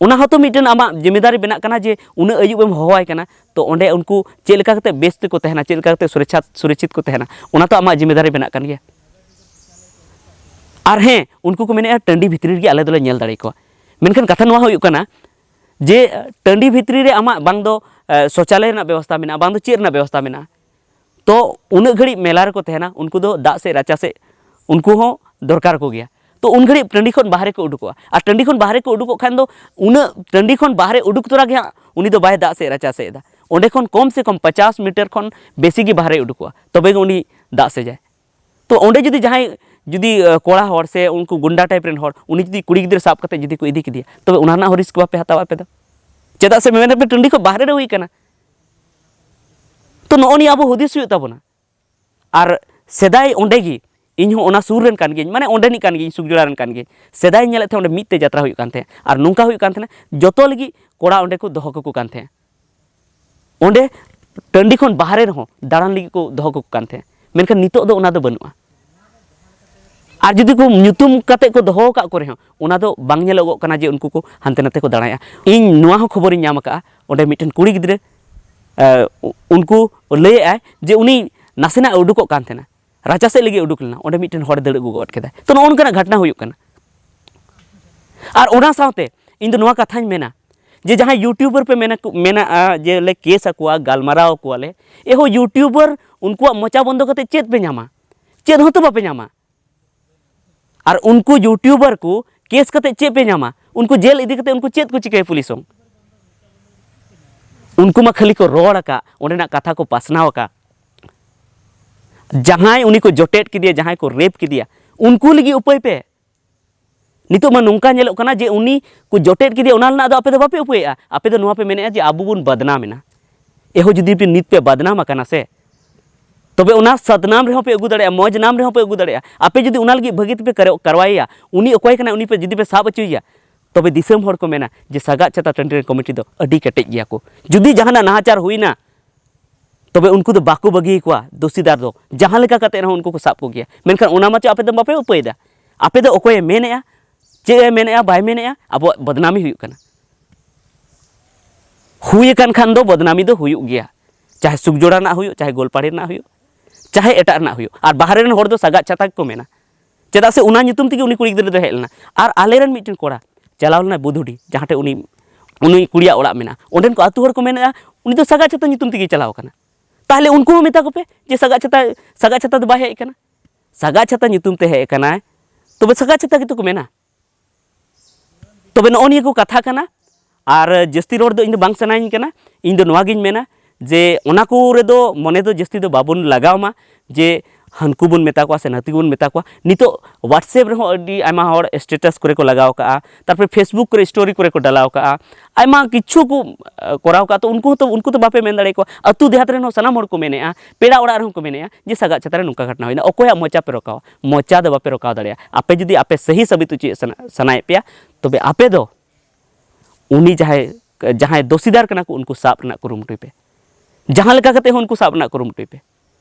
ᱚᱱᱟ ᱦᱚᱸᱛᱚ ᱢᱤᱫᱴᱮᱱ ᱟᱢᱟᱜ ᱡᱤᱢᱮᱫᱟᱨᱤ ᱵᱮᱱᱟᱜ ᱠᱟᱱᱟ ᱡᱮ ᱩᱱᱟᱹᱜ ᱟᱹᱭᱩᱵ ᱮᱢ ᱦᱚᱦᱚᱣᱟᱭ ᱠᱟᱱᱟ, ᱛᱚ ᱚᱸᱰᱮ ᱩᱱᱠᱩ ᱪᱮᱫ ᱞᱮᱠᱟ ᱠᱟᱛᱮ ᱵᱮᱥ ᱛᱮᱠᱚ ᱛᱟᱦᱮᱱᱟ, ᱪᱮᱫ ᱞᱮᱠᱟ ᱠᱟᱛᱮ ᱥᱩᱨᱚᱪᱪᱷᱟ ᱥᱩᱨᱚᱪᱪᱷᱤᱛ ᱠᱚ ᱛᱟᱦᱮᱱᱟ, ᱚᱱᱟ ᱛᱚ ᱟᱢᱟᱜ ᱡᱤᱢᱮᱫᱟᱨᱤ ᱵᱮᱱᱟᱜ ᱠᱟᱱ ᱜᱮᱭᱟ᱾ ᱟᱨ ᱦᱮᱸ, ᱩᱱᱠᱩ ᱠᱚ ᱢᱮᱱᱮᱫᱼᱟ ᱴᱟᱺᱰᱤ ᱵᱷᱤᱛᱨᱤ ᱨᱮᱜᱮ ᱟᱞᱮ ᱫᱚᱞᱮ ᱧᱮᱞ ᱫᱟᱲᱮ ᱠᱚᱣᱟ, ᱢᱮᱱᱠᱷᱟᱱ ᱠᱟᱛᱷᱟ ᱱᱚᱣᱟ ᱦᱩᱭᱩᱜ ᱠᱟᱱᱟ ᱡᱮ ᱴᱟᱺᱰᱤ ᱵᱷᱤᱛᱨᱤ ᱨᱮ ᱟᱢᱟᱜ ᱵᱟᱝ ᱫᱚ ᱮ, ᱥᱚᱪᱟᱞᱚᱭ ᱨᱮᱱᱟᱜ ᱵᱮᱵᱚᱥᱛᱷᱟ ᱢᱮᱱᱟᱜᱼᱟ, ᱵᱟᱝ ᱫᱚ ᱪᱮᱫ ᱨᱮᱱᱟᱜ ᱵᱮᱵᱚᱥᱛᱷᱟ ᱢᱮᱱᱟᱜᱼᱟ, ᱛᱚ ᱩᱱᱟᱹᱜ ᱜᱷᱟᱹᱲᱤᱡ ᱢᱮᱞᱟ ᱨᱮᱠᱚ ᱛᱟᱦᱮᱱᱟ, ᱩᱱᱠᱩ ᱫᱚ ᱫᱟᱜ ᱥᱮᱫ ᱨᱟᱪᱟ ᱥᱮᱫ ᱩᱱᱠᱩ ᱦᱚᱸ ᱫᱚᱨᱠᱟᱨ ᱠᱚ ᱜᱮᱭᱟ᱾ ᱛᱚ ᱩᱱ ᱜᱷᱟᱹᱲᱤᱡ ᱴᱟᱺᱰᱤ ᱠᱷᱚᱱ ᱵᱟᱦᱨᱮ ᱠᱚ ᱩᱰᱩᱠᱚᱜᱼᱟ, ᱟᱨ ᱴᱟᱺᱰᱤ ᱠᱷᱚᱱ ᱵᱟᱦᱨᱮ ᱠᱚ ᱩᱰᱩᱠᱚᱜ ᱠᱷᱟᱱ ᱫᱚ ᱩᱱᱟᱹᱜ ᱴᱟᱺᱰᱤ ᱠᱷᱚᱱ ᱵᱟᱦᱨᱮ ᱩᱰᱩᱠ ᱛᱚᱨᱟ ᱜᱮ ᱦᱟᱸᱜ ᱩᱱᱤ ᱫᱚ ᱵᱟᱭ ᱫᱟᱜ ᱥᱮᱫ ᱨᱟᱪᱟ ᱥᱮᱫ ᱮᱫᱟ, ᱚᱸᱰᱮ ᱠᱷᱚᱱ ᱠᱚᱢ ᱥᱮ ᱠᱚᱢ ᱯᱚᱪᱟᱥ ᱢᱤᱴᱟᱨ ᱠᱷᱚᱱ ᱵᱮᱥᱤ ᱜᱮ ᱵᱟᱦᱨᱮ ᱩᱰᱩᱠᱚᱜᱼᱟ, ᱛᱚᱵᱮ ᱜᱮ ᱩᱱᱤ ᱫᱟᱜ ᱥᱮᱡᱟᱭ᱾ ᱛᱚ ᱚᱸᱰᱮ ᱡᱩᱫᱤ ᱡᱟᱦᱟᱸᱭ ᱡᱩᱫᱤ ᱮ, ᱠᱚᱲᱟ ᱦᱚᱲ ᱥᱮ ᱩᱱᱠᱩ ᱜᱩᱱᱰᱟ ᱴᱟᱭᱤᱯ ᱨᱮᱱ ᱦᱚᱲ ᱩᱱᱤ ᱡᱩᱫᱤ ᱠᱩᱲᱤ ᱜᱤᱫᱽᱨᱟᱹ ᱥᱟᱵ ᱠᱟᱛᱮ ᱡᱩᱫᱤ ᱠᱚ ᱤᱫᱤ ᱠᱮᱫᱮᱭᱟ, ᱛᱚᱵᱮ ᱚᱱᱟ ᱨᱮᱱᱟᱜ ᱦᱚᱸ ᱨᱤᱥᱠ ᱵᱟᱯᱮ ᱦᱟᱛᱟᱣᱟ ᱟᱯᱮ ᱫᱚ? ᱪᱮᱫᱟᱜ ᱥᱮ ᱢᱮᱱ ᱟᱯᱮ ᱴᱟᱺᱰᱤ ᱠᱷᱚᱱ ᱵᱟᱦᱨᱮ ᱨᱮ ᱦᱩᱭ ᱠᱟᱱᱟ᱾ ᱛᱚ ᱱᱚᱜᱼᱚ ᱱᱤᱭᱟᱹ ᱟᱵᱚ ᱦᱩᱫᱤᱥ ᱦᱩᱭᱩᱜ ᱛᱟᱵᱚᱱᱟ᱾ ᱟᱨ ᱥᱮᱫᱟᱭ ᱚᱸᱰᱮ ᱜᱮ, ᱤᱧ ᱦᱚᱸ ᱚᱱᱟ ᱥᱩᱨ ᱨᱮᱱ ᱠᱟᱱ ᱜᱤᱭᱟᱹᱧ, ᱢᱟᱱᱮ ᱚᱸᱰᱮᱱᱤᱡ ᱠᱟᱱ ᱜᱤᱭᱟᱹᱧ, ᱥᱩᱠᱡᱚᱲᱟ ᱨᱮᱱ ᱠᱟᱱ ᱜᱤᱭᱟᱹᱧ᱾ ᱥᱮᱫᱟᱭ ᱧᱮᱞᱮᱫ ᱛᱟᱦᱮᱸᱫ ᱚᱸᱰᱮ ᱢᱤᱫ ᱛᱮ ᱡᱟᱛᱨᱟ ᱦᱩᱭᱩᱜ ᱠᱟᱱ ᱛᱟᱦᱮᱸᱫ, ᱟᱨ ᱱᱚᱝᱠᱟ ᱦᱩᱭᱩᱜ ᱠᱟᱱ ᱛᱟᱦᱮᱸᱫ, ᱡᱚᱛᱚ ᱞᱟᱹᱜᱤᱫ ᱠᱚᱲᱟ ᱚᱸᱰᱮ ᱠᱚ ᱫᱚᱦᱚ ᱠᱟᱠᱚ ᱠᱟᱱ ᱛᱟᱦᱮᱸᱫ᱾ ᱚᱸᱰᱮ ᱴᱟᱺᱰᱤ ᱠᱷᱚᱱ ᱵᱟᱦᱨᱮ ᱨᱮᱦᱚᱸ ᱫᱟᱬᱟᱱ ᱞᱟᱹᱜᱤᱫ ᱠᱚ ᱫᱚᱦᱚ ᱠᱟᱠᱚ ᱠᱟᱱ ᱛᱟᱦᱮᱸᱫ, ᱢᱮᱱᱠᱷᱟᱱ ᱱᱤᱛᱚᱜ ᱫᱚ ᱚᱱᱟ ᱫᱚ ᱵᱟᱹᱱᱩᱜᱼᱟ᱾ ᱟᱨ ᱡᱩᱫᱤ ᱠᱚ ᱧᱩᱛᱩᱢ ᱠᱟᱛᱮ ᱠᱚ ᱫᱚᱦᱚ ᱟᱠᱟᱫ ᱠᱚ ᱨᱮᱦᱚᱸ, ᱚᱱᱟ ᱫᱚ ᱵᱟᱝ ᱧᱮᱞᱚᱜᱚᱜ ᱠᱟᱱᱟ ᱡᱮ ᱩᱱᱠᱩ ᱠᱚ ᱦᱟᱱᱛᱮ ᱱᱟᱛᱮ ᱠᱚ ᱫᱟᱬᱟᱭᱟ᱾ ᱤᱧ ᱱᱚᱣᱟ ᱦᱚᱸ ᱠᱷᱚᱵᱚᱨᱤᱧ ᱧᱟᱢ ᱟᱠᱟᱫᱼᱟ, ᱚᱸᱰᱮ ᱢᱤᱫᱴᱮᱱ ᱠᱩᱲᱤ ᱜᱤᱫᱽᱨᱟᱹ, ᱮ, ᱩ-, ᱩᱱᱠᱩ ᱞᱟᱹᱭᱮᱫᱼᱟᱭ ᱡᱮ ᱩᱱᱤ ᱱᱟᱥᱮᱱᱟᱜ ᱮ ᱩᱰᱩᱠᱚᱜ ᱠᱟᱱ ᱛᱟᱦᱮᱱᱟ, ᱨᱟᱪᱟ ᱥᱮᱫ ᱞᱟᱹᱜᱤᱫ ᱩᱰᱩᱠ ᱞᱮᱱᱟ, ᱚᱸᱰᱮ ᱢᱤᱫᱴᱮᱱ ᱦᱚᱲᱮ ᱫᱟᱹᱲ ᱟᱹᱜᱩ ᱜᱚᱫ ᱠᱮᱫᱟ᱾ ᱛᱚ ᱱᱚᱜᱼᱚ ᱱᱚᱝᱠᱟᱱᱟᱜ ᱜᱷᱚᱴᱱᱟ ᱦᱩᱭᱩᱜ ᱠᱟᱱᱟ᱾ ᱟᱨ ᱚᱱᱟ ᱥᱟᱶᱛᱮ ᱤᱧ ᱫᱚ ᱱᱚᱣᱟ ᱠᱟᱛᱷᱟᱧ ᱢᱮᱱᱟ ᱡᱮ ᱡᱟᱦᱟᱸᱭ ᱭᱩᱴᱩᱵᱟᱨ ᱯᱮ ᱢᱮᱱᱟ, ᱢᱮᱱᱟᱜᱼᱟ ᱡᱮ ᱞᱮ ᱠᱮᱥ ᱟᱠᱚᱣᱟ, ᱜᱟᱞᱢᱟᱨᱟᱣ ᱟᱠᱚᱣᱟᱞᱮ, ᱮᱦᱚ ᱭᱩᱴᱩᱵᱟᱨ ᱩᱱᱠᱩᱣᱟᱜ ᱢᱚᱪᱟ ᱵᱚᱱᱫᱚ ᱠᱟᱛᱮ ᱪᱮᱫ ᱯᱮ ᱧᱟᱢᱟ? ᱪᱮᱫ ᱦᱚᱸᱛᱚ ᱵᱟᱯᱮ ᱧᱟᱢᱟ᱾ ᱟᱨ ᱩᱱᱠᱩ ᱭᱩᱴᱩᱵᱟᱨ ᱠᱚ ᱠᱮᱥ ᱠᱟᱛᱮ ᱪᱮᱫ ᱯᱮ ᱧᱟᱢᱟ? ᱩᱱᱠᱩ ᱡᱮᱞ ᱤᱫᱤ ᱠᱟᱛᱮ ᱩᱱᱠᱩ ᱪᱮᱫ ᱠᱚ ᱪᱤᱠᱟᱹᱭᱟ ᱯᱩᱞᱤᱥ ᱦᱚᱸ? ᱩᱱᱠᱩ ᱢᱟ ᱠᱷᱟᱹᱞᱤ ᱠᱚ ᱨᱚᱲ ᱟᱠᱟᱫ, ᱚᱸᱰᱮᱱᱟᱜ ᱠᱟᱛᱷᱟ ᱠᱚ ᱯᱟᱥᱱᱟᱣ ᱟᱠᱟᱫ᱾ ᱡᱟᱦᱟᱸᱭ ᱩᱱᱤ ᱠᱚ ᱡᱚᱴᱮᱫ ᱠᱮᱫᱮᱭᱟ, ᱡᱟᱦᱟᱸᱭ ᱠᱚ ᱨᱮᱯ ᱠᱮᱫᱮᱭᱟ, ᱩᱱᱠᱩ ᱞᱟᱹᱜᱤᱫ ᱩᱯᱟᱹᱭ ᱯᱮ᱾ ᱱᱤᱛᱚᱜ ᱢᱟ ᱱᱚᱝᱠᱟ ᱧᱮᱞᱚᱜ ᱠᱟᱱᱟ ᱡᱮ ᱩᱱᱤ ᱠᱚ ᱡᱚᱴᱮᱫ ᱠᱮᱫᱮᱭᱟ, ᱚᱱᱟ ᱨᱮᱱᱟᱜ ᱫᱚ ᱟᱯᱮ ᱫᱚ ᱵᱟᱯᱮ ᱩᱯᱟᱹᱭᱮᱫᱼᱟ᱾ ᱟᱯᱮ ᱫᱚ ᱱᱚᱣᱟ ᱯᱮ ᱢᱮᱱᱮᱫᱼᱟ ᱡᱮ ᱟᱵᱚ ᱵᱚᱱ ᱵᱟᱫᱱᱟᱢ ᱮᱱᱟ᱾ ᱮᱦᱚ ᱡᱩᱫᱤ ᱯᱮ ᱱᱤᱛ ᱯᱮ ᱵᱟᱫᱱᱟᱢ ᱟᱠᱟᱱᱟ ᱥᱮ, ᱛᱚᱵᱮ ᱚᱱᱟ ᱥᱟᱫᱱᱟᱢ ᱨᱮᱦᱚᱸ ᱯᱮ ᱟᱹᱜᱩ ᱫᱟᱲᱮᱭᱟᱜᱼᱟ, ᱢᱚᱡᱽ ᱱᱟᱢ ᱨᱮᱦᱚᱸ ᱯᱮ ᱟᱹᱜᱩ ᱫᱟᱲᱮᱭᱟᱜᱼᱟ᱾ ᱟᱯᱮ ᱡᱩᱫᱤ ᱚᱱᱟ ᱞᱟᱹᱜᱤᱫ ᱵᱷᱟᱹᱜᱤ ᱛᱮᱯᱮ ᱠᱟᱨᱣᱟᱭᱮᱭᱟ, ᱩᱱᱤ ᱚᱠᱚᱭ ᱠᱟᱱᱟᱭ, ᱩᱱᱤ ᱯᱮ ᱡᱩᱫᱤ ᱯᱮ ᱥᱟᱵ ᱦᱚᱪᱚᱭᱮᱭᱟ, ᱛᱚᱵᱮ ᱫᱤᱥᱚᱢ ᱦᱚᱲ ᱠᱚ ᱢᱮᱱᱟ ᱡᱮ ᱥᱟᱜᱟᱫ ᱪᱷᱟᱛᱟ ᱴᱟᱺᱰᱤ ᱨᱮᱱ ᱠᱚᱢᱤᱴᱤ ᱫᱚ ᱟᱹᱰᱤ ᱠᱮᱴᱮᱡ ᱜᱮᱭᱟ ᱠᱚ᱾ ᱡᱩᱫᱤ ᱡᱟᱦᱟᱱᱟᱜ ᱱᱟᱦᱟᱪᱟᱨ ᱦᱩᱭᱱᱟ, ᱛᱚᱵᱮ ᱩᱱᱠᱩ ᱫᱚ ᱵᱟᱠᱚ ᱵᱟᱹᱜᱤ ᱠᱚᱣᱟ, ᱫᱳᱥᱤᱫᱟᱨ ᱫᱚ ᱡᱟᱦᱟᱸ ᱞᱮᱠᱟ ᱠᱟᱛᱮ ᱨᱮᱦᱚᱸ ᱩᱱᱠᱩ ᱠᱚ ᱥᱟᱵ ᱠᱚᱜᱮᱭᱟ᱾ ᱢᱮᱱᱠᱷᱟᱱ ᱚᱱᱟ ᱢᱟᱪᱚ ᱟᱯᱮ ᱫᱚ ᱵᱟᱯᱮ ᱩᱯᱟᱹᱭᱮᱫᱟ᱾ ᱟᱯᱮ ᱫᱚ ᱚᱠᱚᱭᱮ ᱢᱮᱱᱮᱫᱼᱟ, ᱪᱮᱫ ᱮ ᱢᱮᱱᱮᱫᱼᱟ, ᱵᱟᱭ ᱢᱮᱱᱮᱫᱼᱟ, ᱟᱵᱚᱣᱟᱜ ᱵᱚᱫᱱᱟᱢᱤ ᱦᱩᱭᱩᱜ ᱠᱟᱱᱟ᱾ ᱦᱩᱭ ᱟᱠᱟᱱ ᱠᱷᱟᱱ ᱫᱚ ᱵᱚᱫᱱᱟᱢᱤ ᱫᱚ ᱦᱩᱭᱩᱜ ᱜᱮᱭᱟ, ᱪᱟᱦᱮ ᱥᱩᱠᱡᱚᱲᱟ ᱨᱮᱱᱟᱜ ᱦᱩᱭᱩᱜ, ᱪᱟᱦᱮ ᱜᱳᱞᱯᱟᱦᱟᱲᱤ ᱨᱮᱱᱟᱜ ᱦᱩᱭᱩᱜ, ᱪᱟᱦᱮ ᱮᱴᱟᱜ ᱨᱮᱱᱟᱜ ᱦᱩᱭᱩᱜ᱾ ᱟᱨ ᱵᱟᱦᱨᱮ ᱨᱮᱱ ᱦᱚᱲ ᱫᱚ ᱥᱟᱜᱟᱫ ᱪᱷᱟᱛᱟ ᱜᱮᱠᱚ ᱢᱮᱱᱟ, ᱪᱮᱫᱟᱜ ᱥᱮ ᱚᱱᱟ ᱧᱩᱛᱩᱢ ᱛᱮᱜᱮ ᱩᱱᱤ ᱠᱩᱲᱤ ᱜᱤᱫᱽᱨᱟᱹ ᱫᱚ ᱦᱮᱡ ᱞᱮᱱᱟ᱾ ᱟᱨ ᱟᱞᱮᱨᱮᱱ ᱢᱤᱫᱴᱮᱱ ᱠᱚᱲᱟ ᱪᱟᱞᱟᱣ ᱞᱮᱱᱟᱭ ᱵᱩᱫᱷᱩᱰᱤ, ᱡᱟᱦᱟᱸ ᱴᱷᱮᱱ ᱩᱱᱤ, ᱩᱱᱤ ᱠᱩᱲᱤᱭᱟᱜ ᱚᱲᱟᱜ ᱢᱮᱱᱟᱜᱼᱟ, ᱚᱸᱰᱮᱱ ᱠᱚ ᱟᱹᱛᱩ ᱦᱚᱲ ᱠᱚ ᱢᱮᱱᱮᱫᱼᱟ ᱩᱱᱤ ᱫᱚ ᱥᱟᱜᱟᱫ ᱪᱷᱟᱛᱟ ᱧᱩᱛᱩᱢ ᱛᱮᱜᱮ ᱪᱟᱞᱟᱣ ᱟᱠᱟᱱᱟ᱾ ᱛᱟᱦᱞᱮ ᱩᱱᱠᱩ ᱦᱚᱸ ᱢᱮᱛᱟ ᱠᱚᱯᱮ ᱡᱮ ᱥᱟᱜᱟᱫ ᱪᱷᱟᱛᱟ, ᱥᱟᱜᱟᱫ ᱪᱷᱟᱛᱟ ᱫᱚ ᱵᱟᱭ ᱦᱮᱡ ᱟᱠᱟᱱᱟ, ᱥᱟᱜᱟᱫ ᱪᱷᱟᱛᱟ ᱧᱩᱛᱩᱢ ᱛᱮ ᱦᱮᱡ ᱟᱠᱟᱱᱟᱭ, ᱛᱚᱵᱮ ᱥᱟᱜᱟᱫ ᱪᱷᱟᱛᱟ ᱜᱮᱛᱚ ᱠᱚ ᱢᱮᱱᱟ᱾ ᱛᱚᱵᱮ ᱱᱚᱜᱼᱚ ᱱᱤᱭᱟᱹ ᱠᱚ ᱠᱟᱛᱷᱟ ᱠᱟᱱᱟ᱾ ᱟᱨ ᱡᱟᱹᱥᱛᱤ ᱨᱚᱲ ᱫᱚ ᱤᱧ ᱫᱚ ᱵᱟᱝ ᱥᱟᱱᱟᱧ ᱠᱟᱱᱟ᱾ ᱤᱧ ᱫᱚ ᱱᱚᱣᱟ ᱜᱤᱧ ᱢᱮᱱᱟ ᱡᱮ ᱚᱱᱟ ᱠᱚᱨᱮ ᱫᱚ ᱢᱚᱱᱮ ᱫᱚ ᱡᱟᱹᱥᱛᱤ ᱫᱚ ᱵᱟᱵᱚᱱ ᱞᱟᱜᱟᱣ ᱢᱟ ᱡᱮ ᱦᱟᱹᱱᱠᱩ ᱵᱚᱱ ᱢᱮᱛᱟ ᱠᱚᱣᱟ ᱥᱮ ᱱᱟᱹᱛᱤ ᱵᱚᱱ ᱢᱮᱛᱟ ᱠᱚᱣᱟ᱾ ᱱᱤᱛᱚᱜ WhatsApp ᱨᱮᱦᱚᱸ ᱟᱹᱰᱤ ᱟᱭᱢᱟ ᱦᱚᱲ status ᱠᱚᱨᱮ ᱠᱚ ᱞᱟᱜᱟᱣ ᱠᱟᱜᱼᱟ, ᱛᱟᱨᱯᱚᱨᱮ Facebook ᱠᱚᱨᱮ story ᱠᱚᱨᱮ ᱠᱚ ᱰᱟᱞᱟᱣ ᱠᱟᱜᱼᱟ, ᱟᱭᱢᱟ ᱠᱤᱪᱷᱩ ᱠᱚ ᱟᱸ, ᱠᱚᱨᱟᱣ ᱠᱟᱜᱼᱟ᱾ ᱛᱚ ᱩᱱᱠᱩ ᱦᱚᱸᱛᱚ, ᱩᱱᱠᱩ ᱫᱚ ᱵᱟᱯᱮ ᱢᱮᱱ ᱫᱟᱲᱮ ᱟᱠᱚᱣᱟ᱾ ᱟᱹᱛᱩ ᱫᱮᱦᱟᱛ ᱨᱮᱱ ᱦᱚᱸ ᱥᱟᱱᱟᱢ ᱦᱚᱲ ᱠᱚ ᱢᱮᱱᱮᱫᱼᱟ, ᱯᱮᱲᱟ ᱚᱲᱟᱜ ᱨᱮᱦᱚᱸ ᱠᱚ ᱢᱮᱱᱮᱫᱼᱟ ᱡᱮ ᱥᱟᱜᱟᱫ ᱪᱷᱟᱛᱟ ᱨᱮ ᱱᱚᱝᱠᱟ ᱜᱷᱚᱴᱱᱟ ᱦᱩᱭᱱᱟ᱾ ᱚᱠᱚᱭᱟᱜ ᱢᱚᱪᱟ ᱯᱮ ᱨᱚᱠᱟᱣᱟ? ᱢᱚᱪᱟ ᱫᱚ ᱵᱟᱯᱮ ᱨᱚᱠᱟᱣ ᱫᱟᱲᱮᱭᱟᱜᱼᱟ᱾ ᱟᱯᱮ ᱡᱩᱫᱤ ᱟᱯᱮ ᱥᱟᱹᱦᱤ ᱥᱟᱵᱤᱛ ᱦᱚᱪᱚᱭᱮᱫ ᱥᱟᱱᱟ-, ᱥᱟᱱᱟᱭᱮᱫ ᱯᱮᱭᱟ, ᱛᱚᱵᱮ ᱟᱯᱮ ᱫᱚ ᱩᱱᱤ ᱡᱟᱦᱟᱸᱭ, ᱡᱟᱦᱟᱸᱭ ᱫᱚᱥᱤᱫᱟᱨ ᱠᱟᱱᱟ ᱠᱚ, ᱩᱱᱠᱩ ᱥᱟᱵ ᱨᱮᱱᱟᱜ ᱠᱩᱨᱩᱢᱩᱴᱩᱭ ᱯᱮ᱾ ᱡᱟᱦᱟᱸ ᱞᱮᱠᱟ ᱠᱟᱛᱮ ᱦᱚᱸ ᱩᱱᱠᱩ ᱥᱟᱵ ᱨᱮᱱᱟᱜ ᱠᱩᱨᱩᱢᱩᱴᱩᱭ ᱯᱮ᱾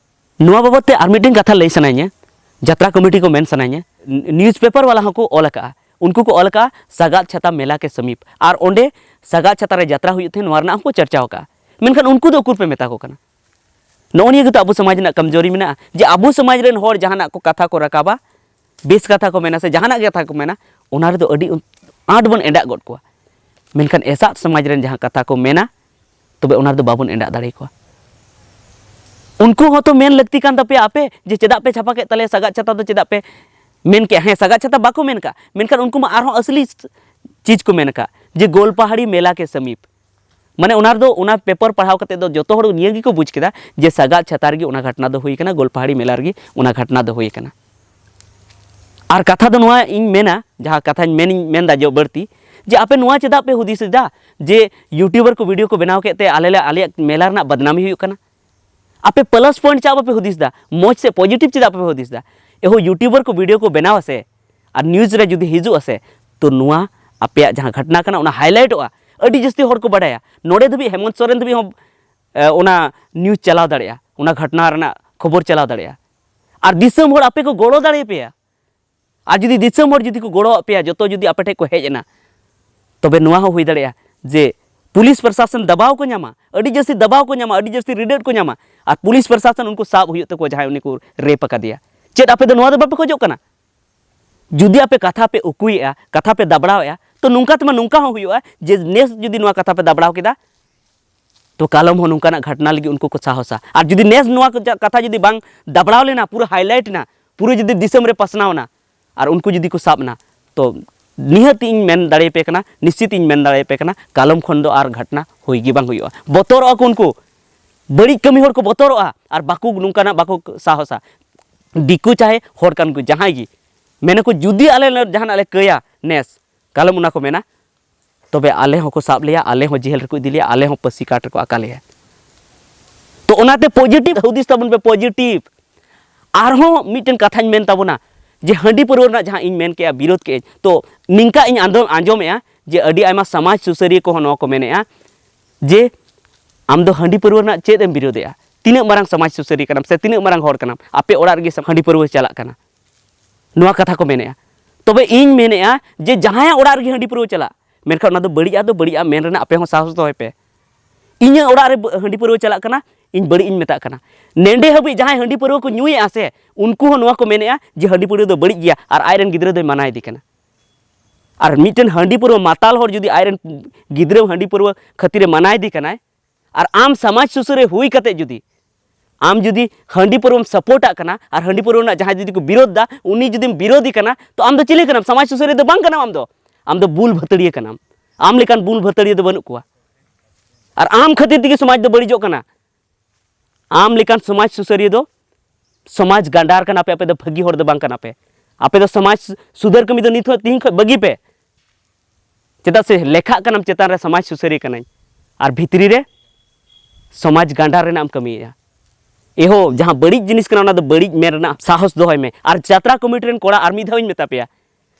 ᱱᱚᱣᱟ ᱵᱟᱵᱚᱫ ᱛᱮ ᱟᱨ ᱢᱤᱫᱴᱮᱱ ᱠᱟᱛᱷᱟ ᱞᱟᱹᱭ ᱥᱟᱱᱟᱧᱟ, ᱡᱟᱛᱨᱟ ᱠᱚᱢᱤᱴᱤ ᱠᱚ ᱢᱮᱱ ᱥᱟᱱᱟᱧᱟ, ᱱᱤᱭᱩᱡᱽ ᱯᱮᱯᱟᱨ ᱵᱟᱞᱟ ᱦᱚᱸᱠᱚ ᱚᱞ ᱟᱠᱟᱜᱼᱟ, ᱩᱱᱠᱩ ᱠᱚ ᱚᱞ ᱟᱠᱟᱜᱼᱟ ᱥᱟᱜᱟᱫ ᱪᱷᱟᱛᱟ ᱢᱮᱞᱟ ᱠᱮ ᱥᱟᱢᱤᱯ, ᱟᱨ ᱚᱸᱰᱮ ᱥᱟᱜᱟᱫ ᱪᱷᱟᱛᱟ ᱨᱮ ᱡᱟᱛᱨᱟ ᱦᱩᱭᱩᱜ ᱛᱟᱦᱮᱸᱫ, ᱱᱚᱣᱟ ᱨᱮᱱᱟᱜ ᱦᱚᱸᱠᱚ ᱪᱟᱨᱪᱟᱣ ᱟᱠᱟᱜᱼᱟ᱾ ᱢᱮᱱᱠᱷᱟᱱ ᱩᱱᱠᱩ ᱫᱚ ᱩᱠᱩᱨ ᱯᱮ ᱢᱮᱛᱟ ᱠᱚ ᱠᱟᱱᱟ? ᱱᱚᱜᱼᱚ ᱱᱤᱭᱟᱹ ᱜᱮᱛᱚ ᱟᱵᱚ ᱥᱚᱢᱟᱡᱽ ᱨᱮᱱᱟᱜ ᱠᱚᱢᱡᱳᱨᱤ ᱢᱮᱱᱟᱜᱼᱟ, ᱡᱮ ᱟᱵᱚ ᱥᱚᱢᱟᱡᱽ ᱨᱮᱱ ᱦᱚᱲ ᱡᱟᱦᱟᱱᱟᱜ ᱠᱚ ᱠᱟᱛᱷᱟ ᱠᱚ ᱨᱟᱠᱟᱵᱟ, ᱵᱮᱥ ᱠᱟᱛᱷᱟ ᱠᱚ ᱢᱮᱱᱟ ᱥᱮ ᱡᱟᱦᱟᱱᱟᱜ ᱜᱮ ᱠᱟᱛᱷᱟ ᱠᱚ ᱢᱮᱱᱟ, ᱚᱱᱟ ᱨᱮᱫᱚ ᱟᱹᱰᱤ ᱟᱸᱴ ᱵᱚᱱ ᱮᱸᱰᱟᱜ ᱜᱚᱫ ᱠᱚᱣᱟ᱾ ᱢᱮᱱᱠᱷᱟᱱ ᱮᱴᱟᱜ ᱥᱚᱢᱟᱡᱽ ᱨᱮᱱ ᱡᱟᱦᱟᱸ ᱠᱟᱛᱷᱟ ᱠᱚ ᱢᱮᱱᱟ, ᱛᱚᱵᱮ ᱚᱱᱟ ᱨᱮᱫᱚ ᱵᱟᱵᱚᱱ ᱮᱸᱰᱟᱜ ᱫᱟᱲᱮ ᱟᱠᱚᱣᱟ᱾ ᱩᱱᱠᱩ ᱦᱚᱸᱛᱚ ᱢᱮᱱ ᱞᱟᱹᱠᱛᱤ ᱠᱟᱱ ᱛᱟᱯᱮᱭᱟ ᱟᱯᱮ, ᱡᱮ ᱪᱮᱫᱟᱜ ᱯᱮ ᱪᱷᱟᱯᱟ ᱠᱮᱫ ᱛᱟᱞᱮᱭᱟ ᱥᱟᱜᱟᱫ ᱪᱷᱟᱛᱟ ᱫᱚ, ᱪᱮᱫᱟᱜ ᱯᱮ ᱢᱮᱱ ᱠᱮᱜᱼᱟ? ᱦᱮᱸ, ᱥᱟᱜᱟᱫ ᱪᱷᱟᱛᱟ ᱵᱟᱠᱚ ᱢᱮᱱ ᱠᱟᱜ, ᱢᱮᱱᱠᱷᱟᱱ ᱩᱱᱠᱩ ᱢᱟ ᱟᱨᱦᱚᱸ ᱟᱥᱞᱤ ᱪᱤᱡᱽ ᱠᱚ ᱢᱮᱱ ᱠᱟᱜ, ᱡᱮ ᱜᱳᱞᱯᱟᱦᱟᱲᱤ ᱢᱮᱞᱟ ᱠᱮ ᱥᱟᱢᱤᱯ᱾ ᱢᱟᱱᱮ ᱚᱱᱟ ᱨᱮᱫᱚ, ᱚᱱᱟ ᱯᱮᱯᱟᱨ ᱯᱟᱲᱦᱟᱣ ᱠᱟᱛᱮ ᱫᱚ ᱡᱚᱛᱚ ᱦᱚᱲ ᱱᱤᱭᱟᱹ ᱜᱮᱠᱚ ᱵᱩᱡᱽ ᱠᱮᱫᱟ ᱡᱮ ᱥᱟᱜᱟᱫ ᱪᱷᱟᱛᱟ ᱨᱮᱜᱮ ᱚᱱᱟ ᱜᱷᱚᱴᱱᱟ ᱫᱚ ᱦᱩᱭ ᱠᱟᱱᱟ, ᱜᱳᱞᱯᱟᱦᱟᱲᱤ ᱢᱮᱞᱟ ᱨᱮᱜᱮ ᱚᱱᱟ ᱜᱷᱚᱴᱱᱟ ᱫᱚ ᱦᱩᱭ ᱠᱟᱱᱟ᱾ ᱟᱨ ᱠᱟᱛᱷᱟ ᱫᱚ ᱱᱚᱣᱟ ᱤᱧ ᱢᱮᱱᱟ, ᱡᱟᱦᱟᱸ ᱠᱟᱛᱷᱟᱧ ᱢᱮᱱ, ᱢᱮᱱᱫᱟ ᱡᱚ ᱵᱟᱹᱲᱛᱤ, ᱡᱮ ᱟᱯᱮ ᱱᱚᱣᱟ ᱪᱮᱫᱟᱜ ᱯᱮ ᱦᱩᱫᱤᱥ ᱮᱫᱟ ᱡᱮ YouTuber ᱠᱚ video ᱠᱚ ᱵᱮᱱᱟᱣ ᱠᱮᱫ ᱛᱮ ᱟᱞᱮ ᱞᱮ, ᱟᱞᱮᱭᱟᱜ ᱢᱮᱞᱟ ᱨᱮᱱᱟᱜ ᱵᱟᱫᱱᱟᱢᱤ ᱦᱩᱭᱩᱜ ᱠᱟᱱᱟ? ᱟᱯᱮ plus point ᱪᱮᱫᱟᱜ ᱵᱟᱯᱮ ᱦᱩᱫᱤᱥ ᱮᱫᱟ? ᱢᱚᱡᱽ ᱥᱮ positive ᱪᱮᱫᱟᱜ ᱵᱟᱯᱮ ᱦᱩᱫᱤᱥ ᱮᱫᱟ? ᱮᱦᱚ YouTuber ᱠᱚ video ᱠᱚ ᱵᱮᱱᱟᱣᱟ ᱥᱮ, ᱟᱨ news ᱨᱮ ᱡᱩᱫᱤ ᱦᱤᱡᱩᱜᱼᱟ ᱥᱮ, ᱛᱚ ᱱᱚᱣᱟ ᱟᱯᱮᱭᱟᱜ ᱡᱟᱦᱟᱸ ᱜᱷᱚᱴᱱᱟ ᱠᱟᱱᱟ ᱚᱱᱟ highlightᱚᱜᱼᱟ, ᱟᱹᱰᱤ ᱡᱟᱹᱥᱛᱤ ᱦᱚᱲ ᱠᱚ ᱵᱟᱰᱟᱭᱟ᱾ ᱱᱚᱰᱮ ᱫᱷᱟᱹᱵᱤᱡ ᱦᱮᱢᱚᱱᱛ ᱥᱚᱨᱮᱱ ᱫᱷᱟᱹᱵᱤᱡ ᱦᱚᱸ, ᱮ, ᱚᱱᱟ news ᱪᱟᱞᱟᱣ ᱫᱟᱲᱮᱭᱟᱜᱼᱟ, ᱚᱱᱟ ᱜᱷᱚᱴᱱᱟ ᱨᱮᱱᱟᱜ ᱠᱷᱚᱵᱚᱨ ᱪᱟᱞᱟᱣ ᱫᱟᱲᱮᱭᱟᱜᱼᱟ᱾ ᱟᱨ ᱫᱤᱥᱚᱢ ᱦᱚᱲ ᱟᱯᱮ ᱠᱚ ᱜᱚᱲᱚ ᱫᱟᱲᱮᱭᱟᱯᱮᱭᱟ᱾ ᱟᱨ ᱡᱩᱫᱤ ᱫᱤᱥᱚᱢ ᱦᱚᱲ ᱡᱩᱫᱤ ᱠᱚ ᱜᱚᱲᱚᱣᱟᱜ ᱯᱮᱭᱟ, ᱡᱚᱛᱚ ᱡᱩᱫᱤ ᱟᱯᱮ ᱴᱷᱮᱱ ᱠᱚ ᱦᱮᱡ ᱮᱱᱟ, ᱛᱚᱵᱮ ᱱᱚᱣᱟ ᱦᱚᱸ ᱦᱩᱭ ᱫᱟᱲᱮᱭᱟᱜᱼᱟ ᱡᱮ ᱯᱩᱞᱤᱥ ᱯᱨᱚᱥᱟᱥᱚᱱ ᱫᱟᱵᱟᱣ ᱠᱚ ᱧᱟᱢᱟ, ᱟᱹᱰᱤ ᱡᱟᱹᱥᱛᱤ ᱫᱟᱵᱟᱣ ᱠᱚ ᱧᱟᱢᱟ, ᱟᱹᱰᱤ ᱡᱟᱹᱥᱛᱤ ᱨᱤᱰᱟᱹᱴ ᱠᱚ ᱧᱟᱢᱟ, ᱟᱨ ᱯᱩᱞᱤᱥ ᱯᱨᱚᱥᱟᱥᱚᱱ ᱩᱱᱠᱩ ᱥᱟᱵ ᱦᱩᱭᱩᱜ ᱛᱟᱠᱚᱣᱟ ᱡᱟᱦᱟᱸᱭ ᱩᱱᱤ ᱠᱚ ᱨᱮᱯ ᱟᱠᱟᱫᱮᱭᱟ᱾ ᱪᱮᱫ ᱟᱯᱮ ᱫᱚ ᱱᱚᱣᱟ ᱫᱚ ᱵᱟᱯᱮ ᱠᱷᱚᱡᱚᱜ ᱠᱟᱱᱟ? ᱡᱩᱫᱤ ᱟᱯᱮ ᱠᱟᱛᱷᱟ ᱯᱮ ᱩᱠᱩᱭᱮᱫᱼᱟ, ᱠᱟᱛᱷᱟ ᱯᱮ ᱫᱟᱵᱲᱟᱣᱮᱫᱼᱟ, ᱛᱚ ᱱᱚᱝᱠᱟ ᱛᱮᱢᱟ ᱱᱚᱝᱠᱟ ᱦᱚᱸ ᱦᱩᱭᱩᱜᱼᱟ ᱡᱮ ᱱᱮᱥ ᱡᱩᱫᱤ ᱱᱚᱣᱟ ᱠᱟᱛᱷᱟ ᱯᱮ ᱫᱟᱵᱲᱟᱣ ᱠᱮᱫᱟ, ᱛᱚ ᱠᱟᱞᱚᱢ ᱦᱚᱸ ᱱᱚᱝᱠᱟᱱᱟᱜ ᱜᱷᱚᱴᱱᱟ ᱞᱟᱹᱜᱤᱫ ᱩᱱᱠᱩ ᱠᱚ ᱥᱟᱦᱚᱥᱟ᱾ ᱟᱨ ᱡᱩᱫᱤ ᱱᱮᱥ ᱱᱚᱣᱟ ᱠᱟᱛᱷᱟ ᱡᱩᱫᱤ ᱵᱟᱝ ᱫᱟᱵᱲᱟᱣ ᱞᱮᱱᱟ, ᱯᱩᱨᱟᱹ ᱦᱟᱭᱞᱟᱭᱤᱴ ᱮᱱᱟ, ᱯᱩᱨᱟᱹ ᱡᱩᱫᱤ ᱫᱤᱥᱚᱢ ᱨᱮ ᱯᱟᱥᱱᱟᱣ ᱮᱱᱟ, ᱟᱨ ᱩᱱᱠᱩ ᱡᱩᱫᱤ ᱠᱚ ᱥᱟᱵ ᱮᱱᱟ, ᱛᱚ ᱱᱤᱦᱟᱹᱛ ᱤᱧ ᱢᱮᱱ ᱫᱟᱲᱮᱭᱟᱯᱮ ᱠᱟᱱᱟ, ᱱᱤᱥᱪᱤᱛ ᱤᱧ ᱢᱮᱱ ᱫᱟᱲᱮᱭᱟᱯᱮ ᱠᱟᱱᱟ, ᱠᱟᱞᱚᱢ ᱠᱷᱚᱱ ᱫᱚ ᱟᱨ ᱜᱷᱚᱴᱱᱟ ᱦᱩᱭ ᱜᱮ ᱵᱟᱝ ᱦᱩᱭᱩᱜᱼᱟ᱾ ᱵᱚᱛᱚᱨᱚᱜᱼᱟ ᱠᱚ ᱩᱱᱠᱩ, ᱵᱟᱹᱲᱤᱡ ᱠᱟᱹᱢᱤ ᱦᱚᱲ ᱠᱚ ᱵᱚᱛᱚᱨᱚᱜᱼᱟ ᱟᱨ ᱵᱟᱠᱚ, ᱱᱚᱝᱠᱟᱱᱟᱜ ᱵᱟᱠᱚ ᱥᱟᱦᱚᱥᱟ᱾ ᱫᱤᱠᱩ ᱪᱟᱦᱮ ᱦᱚᱲ ᱠᱟᱱ ᱠᱚ ᱡᱟᱦᱟᱸᱭ ᱜᱮ, ᱢᱮᱱᱟᱠᱚ ᱡᱩᱫᱤ ᱟᱞᱮ ᱞᱮ ᱡᱟᱦᱟᱱᱟᱜ ᱞᱮ ᱠᱟᱹᱭᱟ ᱱᱮᱥ, ᱠᱟᱞᱚᱢ ᱚᱱᱟ ᱠᱚ ᱢᱮᱱᱟ, ᱛᱚᱵᱮ ᱟᱞᱮ ᱦᱚᱸᱠᱚ ᱥᱟᱵ ᱞᱮᱭᱟ, ᱟᱞᱮ ᱦᱚᱸ ᱡᱮᱦᱮᱞ ᱨᱮᱠᱚ ᱤᱫᱤ ᱞᱮᱭᱟ, ᱟᱞᱮ ᱦᱚᱸ ᱯᱟᱹᱥᱤ ᱠᱟᱴ ᱨᱮᱠᱚ ᱟᱠᱟ ᱞᱮᱭᱟ᱾ ᱛᱚ ᱚᱱᱟᱛᱮ ᱯᱚᱡᱤᱴᱤᱵᱷ ᱦᱩᱫᱤᱥ ᱛᱟᱵᱚᱱ ᱯᱮ, ᱯᱚᱡᱤᱴᱤᱵᱷ᱾ ᱟᱨᱦᱚᱸ ᱢᱤᱫᱴᱮᱱ ᱠᱟᱛᱷᱟᱧ ᱢᱮᱱ ᱛᱟᱵᱚᱱᱟ, ᱡᱮ ᱦᱟᱺᱰᱤ ᱯᱟᱹᱨᱣᱟᱹ ᱨᱮᱱᱟᱜ ᱡᱟᱦᱟᱸ ᱤᱧ ᱢᱮᱱ ᱠᱮᱜᱼᱟ, ᱵᱤᱨᱳᱫ ᱠᱮᱜᱼᱟᱹᱧ, ᱛᱚ ᱱᱤᱝᱠᱟ ᱤᱧ ᱟᱸᱫᱳ-, ᱟᱸᱡᱚᱢᱮᱜᱼᱟ ᱡᱮ ᱟᱹᱰᱤ ᱟᱭᱢᱟ ᱥᱚᱢᱟᱡᱽ ᱥᱩᱥᱟᱹᱨᱤᱭᱟᱹ ᱠᱚᱦᱚᱸ ᱱᱚᱣᱟ ᱠᱚ ᱢᱮᱱᱮᱜᱼᱟ ᱡᱮ ᱟᱢ ᱫᱚ ᱦᱟᱺᱰᱤ ᱯᱟᱹᱨᱣᱟᱹ ᱨᱮᱱᱟᱜ ᱪᱮᱫ ᱮᱢ ᱵᱤᱨᱳᱫᱮᱜᱼᱟ? ᱛᱤᱱᱟᱹᱜ ᱢᱟᱨᱟᱝ ᱥᱚᱢᱟᱡᱽ ᱥᱩᱥᱟᱹᱨᱤᱭᱟᱹ ᱠᱟᱱᱟᱢ ᱥᱮ ᱛᱤᱱᱟᱹᱜ ᱢᱟᱨᱟᱝ ᱦᱚᱲ ᱠᱟᱱᱟᱢ, ᱟᱯᱮ ᱚᱲᱟᱜ ᱨᱮᱜᱮ ᱦᱟᱺᱰᱤ ᱯᱟᱹᱨᱣᱟᱹ ᱪᱟᱞᱟᱜ ᱠᱟᱱᱟ, ᱱᱚᱣᱟ ᱠᱟᱛᱷᱟ ᱠᱚ ᱢᱮᱱᱮᱜᱼᱟ᱾ ᱛᱚᱵᱮ ᱤᱧ ᱢᱮᱱᱮᱜᱼᱟ ᱡᱮ ᱡᱟᱦᱟᱸᱭᱟᱜ ᱚᱲᱟᱜ ᱨᱮᱜᱮ ᱦᱟᱺᱰᱤ ᱯᱟᱹᱨᱣᱟᱹ ᱪᱟᱞᱟᱜ, ᱢᱮᱱᱠᱷᱟᱱ ᱚᱱᱟ ᱫᱚ ᱵᱟᱹᱲᱤᱡᱼᱟ ᱫᱚ ᱵᱟᱹᱲᱤᱡᱼᱟ ᱢᱮᱱ ᱨᱮᱱᱟᱜ ᱟᱯᱮ ᱦᱚᱸ ᱥᱟᱦᱚᱥ ᱫᱚᱦᱚᱭ ᱯᱮ᱾ ᱤᱧᱟᱹᱜ ᱚᱲᱟᱜ ᱨᱮ ᱵᱟᱹ-, ᱦᱟᱺᱰᱤ ᱯᱟᱹᱨᱣᱟᱹ ᱪᱟᱞᱟᱜ ᱠᱟᱱᱟ, ᱤᱧ ᱵᱟᱹᱲᱤᱡ ᱤᱧ ᱢᱮᱛᱟᱜ ᱠᱟᱱᱟ᱾ ᱱᱮᱰᱮ ᱦᱟᱹᱵᱤᱡ ᱡᱟᱦᱟᱸᱭ ᱦᱟᱺᱰᱤ ᱯᱟᱹᱨᱣᱟᱹ ᱠᱚ ᱧᱩᱭᱮᱜᱼᱟ ᱥᱮ, ᱩᱱᱠᱩ ᱦᱚᱸ ᱱᱚᱣᱟ ᱠᱚ ᱢᱮᱱᱮᱜᱼᱟ ᱡᱮ ᱦᱟᱺᱰᱤ ᱯᱟᱹᱨᱣᱟᱹ ᱫᱚ ᱵᱟᱹᱲᱤᱡ ᱜᱮᱭᱟ ᱟᱨ ᱟᱡᱨᱮᱱ ᱜᱤᱫᱽᱨᱟᱹ ᱫᱚᱭ ᱢᱟᱱᱟᱭᱮᱫᱮ ᱠᱟᱱᱟ᱾ ᱟᱨ ᱢᱤᱫᱴᱮᱱ ᱦᱟᱺᱰᱤ ᱯᱟᱹᱨᱣᱟᱹ ᱢᱟᱛᱟᱞ ᱦᱚᱲ ᱡᱩᱫᱤ ᱟᱡᱨᱮᱱ ᱜᱤᱫᱽᱨᱟᱹ ᱦᱟᱺᱰᱤ ᱯᱟᱹᱨᱣᱟᱹ ᱠᱷᱟᱹᱛᱤᱨᱮ ᱢᱟᱱᱟᱭᱮᱫᱮ ᱠᱟᱱᱟᱭ, ᱟᱨ ᱟᱢ ᱥᱚᱢᱟᱡᱽ ᱥᱩᱥᱟᱹᱨᱤᱭᱟᱹ ᱦᱩᱭ ᱠᱟᱛᱮ ᱡᱩᱫᱤ ᱟᱢ ᱡᱩᱫᱤ ᱦᱟᱺᱰᱤ ᱯᱟᱹᱨᱣᱟᱹᱢ ᱥᱟᱯᱳᱨᱴᱟᱜ ᱠᱟᱱᱟ ᱟᱨ ᱦᱟᱺᱰᱤ ᱯᱟᱹᱨᱣᱟᱹ ᱨᱮᱱᱟᱜ ᱡᱟᱦᱟᱸᱭ ᱡᱩᱫᱤ ᱠᱚ ᱵᱤᱨᱳᱫ ᱫᱟ, ᱩᱱᱤ ᱡᱩᱫᱤᱢ ᱵᱤᱨᱳᱫᱤ ᱠᱟᱱᱟ, ᱛᱚ ᱟᱢ ᱫᱚ ᱪᱤᱞᱤ ᱠᱟᱱᱟᱢ? ᱥᱚᱢᱟᱡᱽ ᱥᱩᱥᱟᱹᱨᱤᱭᱟᱹ ᱫᱚ ᱵᱟᱝ ᱠᱟᱱᱟᱢ ᱟᱢ ᱫᱚ᱾ ᱟᱢ ᱫᱚ ᱵᱩᱞ ᱵᱷᱟᱹᱛᱟᱹᱲᱤᱭᱟᱹ ᱠᱟᱱᱟᱢ᱾ ᱟᱢ ᱞᱮᱠᱟᱱ ᱵᱩᱞ ᱵᱷᱟᱹᱛᱟᱹᱲᱤᱭᱟᱹ ᱫᱚ ᱵᱟᱹᱱᱩᱜ ᱠᱚᱣᱟ᱾ ᱟᱨ ᱟᱢ ᱠᱷᱟᱹᱛᱤᱨ ᱛᱮᱜᱮ ᱥᱚᱢᱟᱡᱽ ᱫᱚ ᱵᱟᱹᱲᱤᱡᱚᱜ ᱠᱟᱱᱟ᱾ ᱟᱢ ᱞᱮᱠᱟᱱ ᱥᱚᱢᱟᱡᱽ ᱥᱩᱥᱟᱹᱨᱤᱭᱟᱹ ᱫᱚ ᱥᱚᱢᱟᱡᱽ ᱜᱟᱸᱰᱟᱨ ᱠᱟᱱᱟ ᱯᱮ, ᱟᱯᱮ ᱫᱚ ᱵᱷᱟᱹᱜᱤ ᱦᱚᱲ ᱫᱚ ᱵᱟᱝ ᱠᱟᱱᱟ ᱯᱮ᱾ ᱟᱯᱮ ᱫᱚ ᱥᱚᱢᱟᱡᱽ ᱥᱩᱫᱷᱟᱹᱨ ᱠᱟᱹᱢᱤ ᱫᱚ ᱱᱤᱛ ᱦᱚᱸ ᱛᱤᱦᱤᱧ ᱠᱷᱚᱱ ᱵᱟᱹᱜᱤ ᱯᱮ᱾ ᱪᱮᱫᱟᱜ ᱥᱮ ᱞᱮᱠᱷᱟᱜ ᱠᱟᱱᱟᱢ ᱪᱮᱛᱟᱱ ᱨᱮ ᱥᱚᱢᱟᱡᱽ ᱥᱩᱥᱟᱹᱨᱤᱭᱟᱹ ᱠᱟᱹᱱᱟᱹᱧ, ᱟᱨ ᱵᱷᱤᱛᱨᱤ ᱨᱮ ᱥᱚᱢᱟᱡᱽ ᱜᱟᱸᱰᱟᱨ ᱨᱮᱱᱟᱜ ᱮᱢ ᱠᱟᱹᱢᱤᱭᱮᱫᱼᱟ᱾ ᱮᱦᱳ, ᱡᱟᱦᱟᱸ ᱵᱟᱹᱲᱤᱡ ᱡᱤᱱᱤᱥ ᱠᱟᱱᱟ, ᱚᱱᱟ ᱫᱚ ᱵᱟᱹᱲᱤᱡ ᱢᱮᱱ ᱨᱮᱱᱟᱜ ᱥᱟᱦᱚᱥ ᱫᱚᱦᱚᱭ ᱢᱮ᱾ ᱟᱨ ᱡᱟᱛᱨᱟ ᱠᱚᱢᱤᱴᱤ ᱨᱮᱱ ᱠᱚᱲᱟ, ᱟᱨ ᱢᱤᱫ ᱫᱷᱟᱣ ᱤᱧ ᱢᱮᱛᱟ ᱯᱮᱭᱟ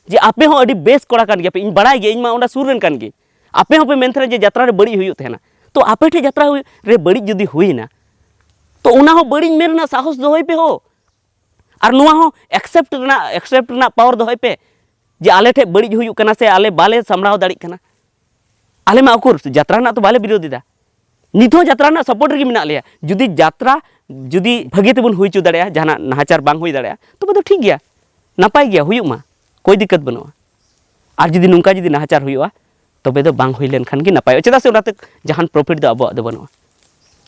ᱡᱮ ᱟᱯᱮ ᱦᱚᱸ ᱟᱹᱰᱤ ᱵᱮᱥ ᱠᱚᱲᱟ ᱠᱟᱱ ᱜᱮᱭᱟ ᱯᱮ, ᱤᱧ ᱵᱟᱲᱟᱭ ᱜᱮᱭᱟ, ᱤᱧ ᱢᱟ ᱚᱸᱰᱮ ᱥᱩᱨ ᱨᱮᱱ ᱠᱟᱱ ᱜᱮ᱾ ᱟᱯᱮ ᱦᱚᱸᱯᱮ ᱢᱮᱱ ᱛᱟᱦᱮᱱᱟ ᱡᱮ ᱡᱟᱛᱨᱟ ᱨᱮ ᱵᱟᱹᱲᱤᱡ ᱦᱩᱭᱩᱜ ᱛᱟᱦᱮᱱᱟ, ᱛᱚ ᱟᱯᱮ ᱴᱷᱮᱱ ᱡᱟᱛᱨᱟ ᱦᱩᱭ-, ᱨᱮ ᱵᱟᱹᱲᱤᱡ ᱡᱩᱫᱤ ᱦᱩᱭᱱᱟ, ᱛᱚ ᱚᱱᱟ ᱦᱚᱸ ᱵᱟᱹᱲᱤᱡ ᱢᱮᱱ ᱨᱮᱱᱟᱜ ᱥᱟᱦᱚᱥ ᱫᱚᱦᱚᱭ ᱯᱮ ᱦᱳ᱾ ᱟᱨ ᱱᱚᱣᱟ ᱦᱚᱸ ᱮᱠᱥᱮᱯᱴ ᱨᱮᱱᱟᱜ, ᱮᱠᱥᱮᱯᱴ ᱨᱮᱱᱟᱜ ᱯᱟᱣᱟᱨ ᱫᱚᱦᱚᱭ ᱯᱮ ᱡᱮ ᱟᱞᱮ ᱴᱷᱮᱱ ᱵᱟᱹᱲᱤᱡ ᱦᱩᱭᱩᱜ ᱠᱟᱱᱟ ᱥᱮ ᱟᱞᱮ ᱵᱟᱞᱮ ᱥᱟᱢᱵᱲᱟᱣ ᱫᱟᱲᱮᱭᱟᱜ ᱠᱟᱱᱟ᱾ ᱟᱞᱮ ᱢᱟ ᱩᱠᱩᱨ ᱡᱟᱛᱨᱟ ᱨᱮᱱᱟᱜ ᱛᱚ ᱵᱟᱞᱮ ᱵᱤᱨᱳᱫ ᱮᱫᱟ, ᱱᱤᱛ ᱦᱚᱸ ᱡᱟᱛᱨᱟ ᱨᱮᱱᱟᱜ ᱥᱟᱯᱳᱨᱴ ᱨᱮᱜᱮ ᱢᱮᱱᱟᱜ ᱞᱮᱭᱟ᱾ ᱡᱩᱫᱤ ᱡᱟᱛᱨᱟ ᱡᱩᱫᱤ ᱵᱷᱟᱹᱜᱤ ᱛᱮᱵᱚᱱ ᱦᱩᱭ ᱦᱚᱪᱚ ᱫᱟᱲᱮᱭᱟᱜᱼᱟ, ᱡᱟᱦᱟᱱᱟᱜ ᱱᱟᱦᱟᱪᱟᱨ ᱵᱟᱝ ᱦᱩᱭ ᱫᱟᱲᱮᱭᱟᱜᱼᱟ, ᱛᱚᱵᱮ ᱫᱚ ᱴᱷᱤᱠ ᱜᱮᱭᱟ, ᱱᱟᱯᱟᱭ ᱜᱮᱭᱟ, ᱦᱩᱭᱩᱜ ᱢᱟ, ᱠᱳᱭ ᱫᱤᱠᱠᱟᱛ ᱵᱟᱹᱱᱩᱜᱼᱟ᱾ ᱟᱨ ᱡᱩᱫᱤ ᱱᱚᱝᱠᱟ ᱡᱩᱫᱤ ᱱᱟᱦᱟᱪᱟᱨ ᱦᱩᱭᱩᱜᱼᱟ, ᱛᱚᱵᱮ ᱫᱚ ᱵᱟᱝ ᱦᱩᱭ ᱞᱮᱱᱠᱷᱟᱱ ᱜᱮ ᱱᱟᱯᱟᱭᱚᱜᱼᱟ᱾ ᱪᱮᱫᱟᱜ ᱥᱮ ᱚᱱᱟᱛᱮ ᱡᱟᱦᱟᱱ ᱯᱨᱚᱯᱷᱤᱴ ᱫᱚ ᱟᱵᱚᱣᱟᱜ ᱫᱚ ᱵᱟᱹᱱᱩᱜᱼᱟ᱾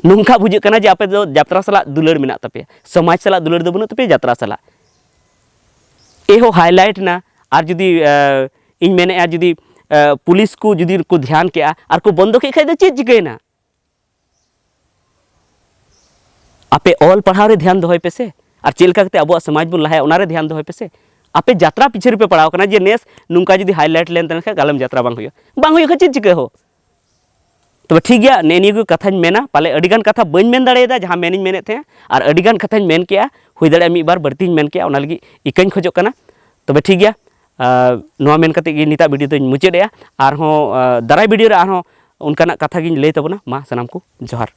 ᱱᱚᱝᱠᱟ ᱵᱩᱡᱷᱟᱹᱜ ᱠᱟᱱᱟ ᱡᱮ ᱟᱯᱮ ᱫᱚ ᱡᱟᱛᱨᱟ ᱥᱟᱞᱟᱜ ᱫᱩᱞᱟᱹᱲ ᱢᱮᱱᱟᱜ ᱛᱟᱯᱮᱭᱟ, ᱥᱚᱢᱟᱡᱽ ᱥᱟᱞᱟᱜ ᱫᱩᱞᱟᱹᱲ ᱫᱚ ᱵᱟᱹᱱᱩᱜ ᱛᱟᱯᱮᱭᱟ ᱡᱟᱛᱨᱟ ᱥᱟᱞᱟᱜ᱾ ᱮᱦᱚ ᱦᱟᱭᱞᱟᱭᱤᱴ ᱮᱱᱟ᱾ ᱟᱨ ᱡᱩᱫᱤ ᱤᱧ ᱢᱮᱱᱮᱫᱼᱟ, ᱡᱩᱫᱤ ᱯᱩᱞᱤᱥ ᱠᱚ ᱡᱩᱫᱤ ᱠᱚ ᱫᱷᱮᱭᱟᱱ ᱠᱮᱜᱼᱟ ᱟᱨ ᱠᱚ ᱵᱚᱱᱫᱚ ᱠᱮᱫ ᱠᱷᱟᱡ ᱫᱚ ᱪᱮᱫ ᱪᱤᱠᱟᱹᱭᱮᱱᱟ? ᱟᱯᱮ ᱚᱞ ᱯᱟᱲᱦᱟᱣ ᱨᱮ ᱫᱷᱮᱭᱟᱱ ᱫᱚᱦᱚᱭ ᱯᱮ ᱥᱮ, ᱟᱨ ᱪᱮᱫ ᱞᱮᱠᱟ ᱠᱟᱛᱮ ᱟᱵᱚᱣᱟᱜ ᱥᱚᱢᱟᱡᱽ ᱵᱚᱱ ᱞᱟᱦᱟᱭᱟ, ᱚᱱᱟ ᱨᱮ ᱫᱷᱮᱭᱟᱱ ᱫᱚᱦᱚᱭ ᱯᱮ ᱥᱮ᱾ ᱟᱯᱮ ᱡᱟᱛᱨᱟ ᱯᱤᱪᱷᱟᱹ ᱨᱮᱯᱮ ᱯᱟᱲᱟᱣ ᱠᱟᱱᱟ ᱡᱮ ᱱᱮᱥ ᱱᱚᱝᱠᱟ ᱡᱩᱫᱤ ᱦᱟᱭᱞᱟᱭᱤᱴ ᱞᱮᱱ ᱛᱟᱦᱮᱸ ᱠᱷᱟᱱ ᱠᱟᱞᱚᱢ ᱡᱟᱛᱨᱟ ᱵᱟᱝ ᱦᱩᱭᱩᱜᱼᱟ, ᱵᱟᱝ ᱦᱩᱭᱩᱜ ᱠᱷᱟᱱ ᱪᱮᱫ ᱪᱤᱠᱟᱹ ᱦᱚᱸ᱾ ᱛᱚᱵᱮ ᱴᱷᱤᱠ ᱜᱮᱭᱟ, ᱱᱮᱜᱼᱮ ᱱᱤᱭᱟᱹ ᱠᱚ ᱠᱟᱛᱷᱟᱧ ᱢᱮᱱᱟ᱾ ᱯᱟᱞᱮ ᱟᱹᱰᱤ ᱜᱟᱱ ᱠᱟᱛᱷᱟ ᱵᱟᱹᱧ ᱢᱮᱱ ᱫᱟᱲᱮᱭᱟᱫᱟ, ᱡᱟᱦᱟᱸ ᱢᱮᱱᱤᱧ ᱢᱮᱱᱮᱫ ᱛᱟᱦᱮᱸᱜᱼᱟ, ᱟᱨ ᱟᱹᱰᱤ ᱜᱟᱱ ᱠᱟᱛᱷᱟᱧ ᱢᱮᱱ ᱠᱮᱜᱼᱟ, ᱦᱩᱭ ᱫᱟᱲᱮᱭᱟᱜᱼᱟ ᱢᱤᱫ ᱵᱟᱨ ᱵᱟᱹᱲᱛᱤᱧ ᱢᱮᱱ ᱠᱮᱜᱼᱟ, ᱚᱱᱟ ᱞᱟᱹᱜᱤᱫ ᱤᱠᱟᱹᱧ ᱠᱷᱚᱡᱚᱜ ᱠᱟᱱᱟ᱾ ᱛᱚᱵᱮ ᱴᱷᱤᱠ ᱜᱮᱭᱟ, ᱱᱚᱣᱟ ᱢᱮᱱ ᱠᱟᱛᱮ ᱜᱮ ᱱᱤᱛᱟᱜ ᱵᱷᱤᱰᱤᱭᱳ ᱫᱚᱧ ᱢᱩᱪᱟᱹᱫ ᱮᱜᱼᱟ᱾ ᱟᱨᱦᱚᱸ ᱫᱟᱨᱟᱭ ᱵᱷᱤᱰᱤᱭᱳ ᱨᱮ ᱟᱨᱦᱚᱸ ᱚᱱᱠᱟᱱᱟᱜ ᱠᱟᱛᱷᱟ ᱜᱤᱧ ᱞᱟᱹᱭ ᱛᱟᱵᱚᱱᱟ᱾ ᱢᱟ ᱥᱟᱱᱟᱢ ᱠᱚ ᱡᱚᱦᱟᱨ᱾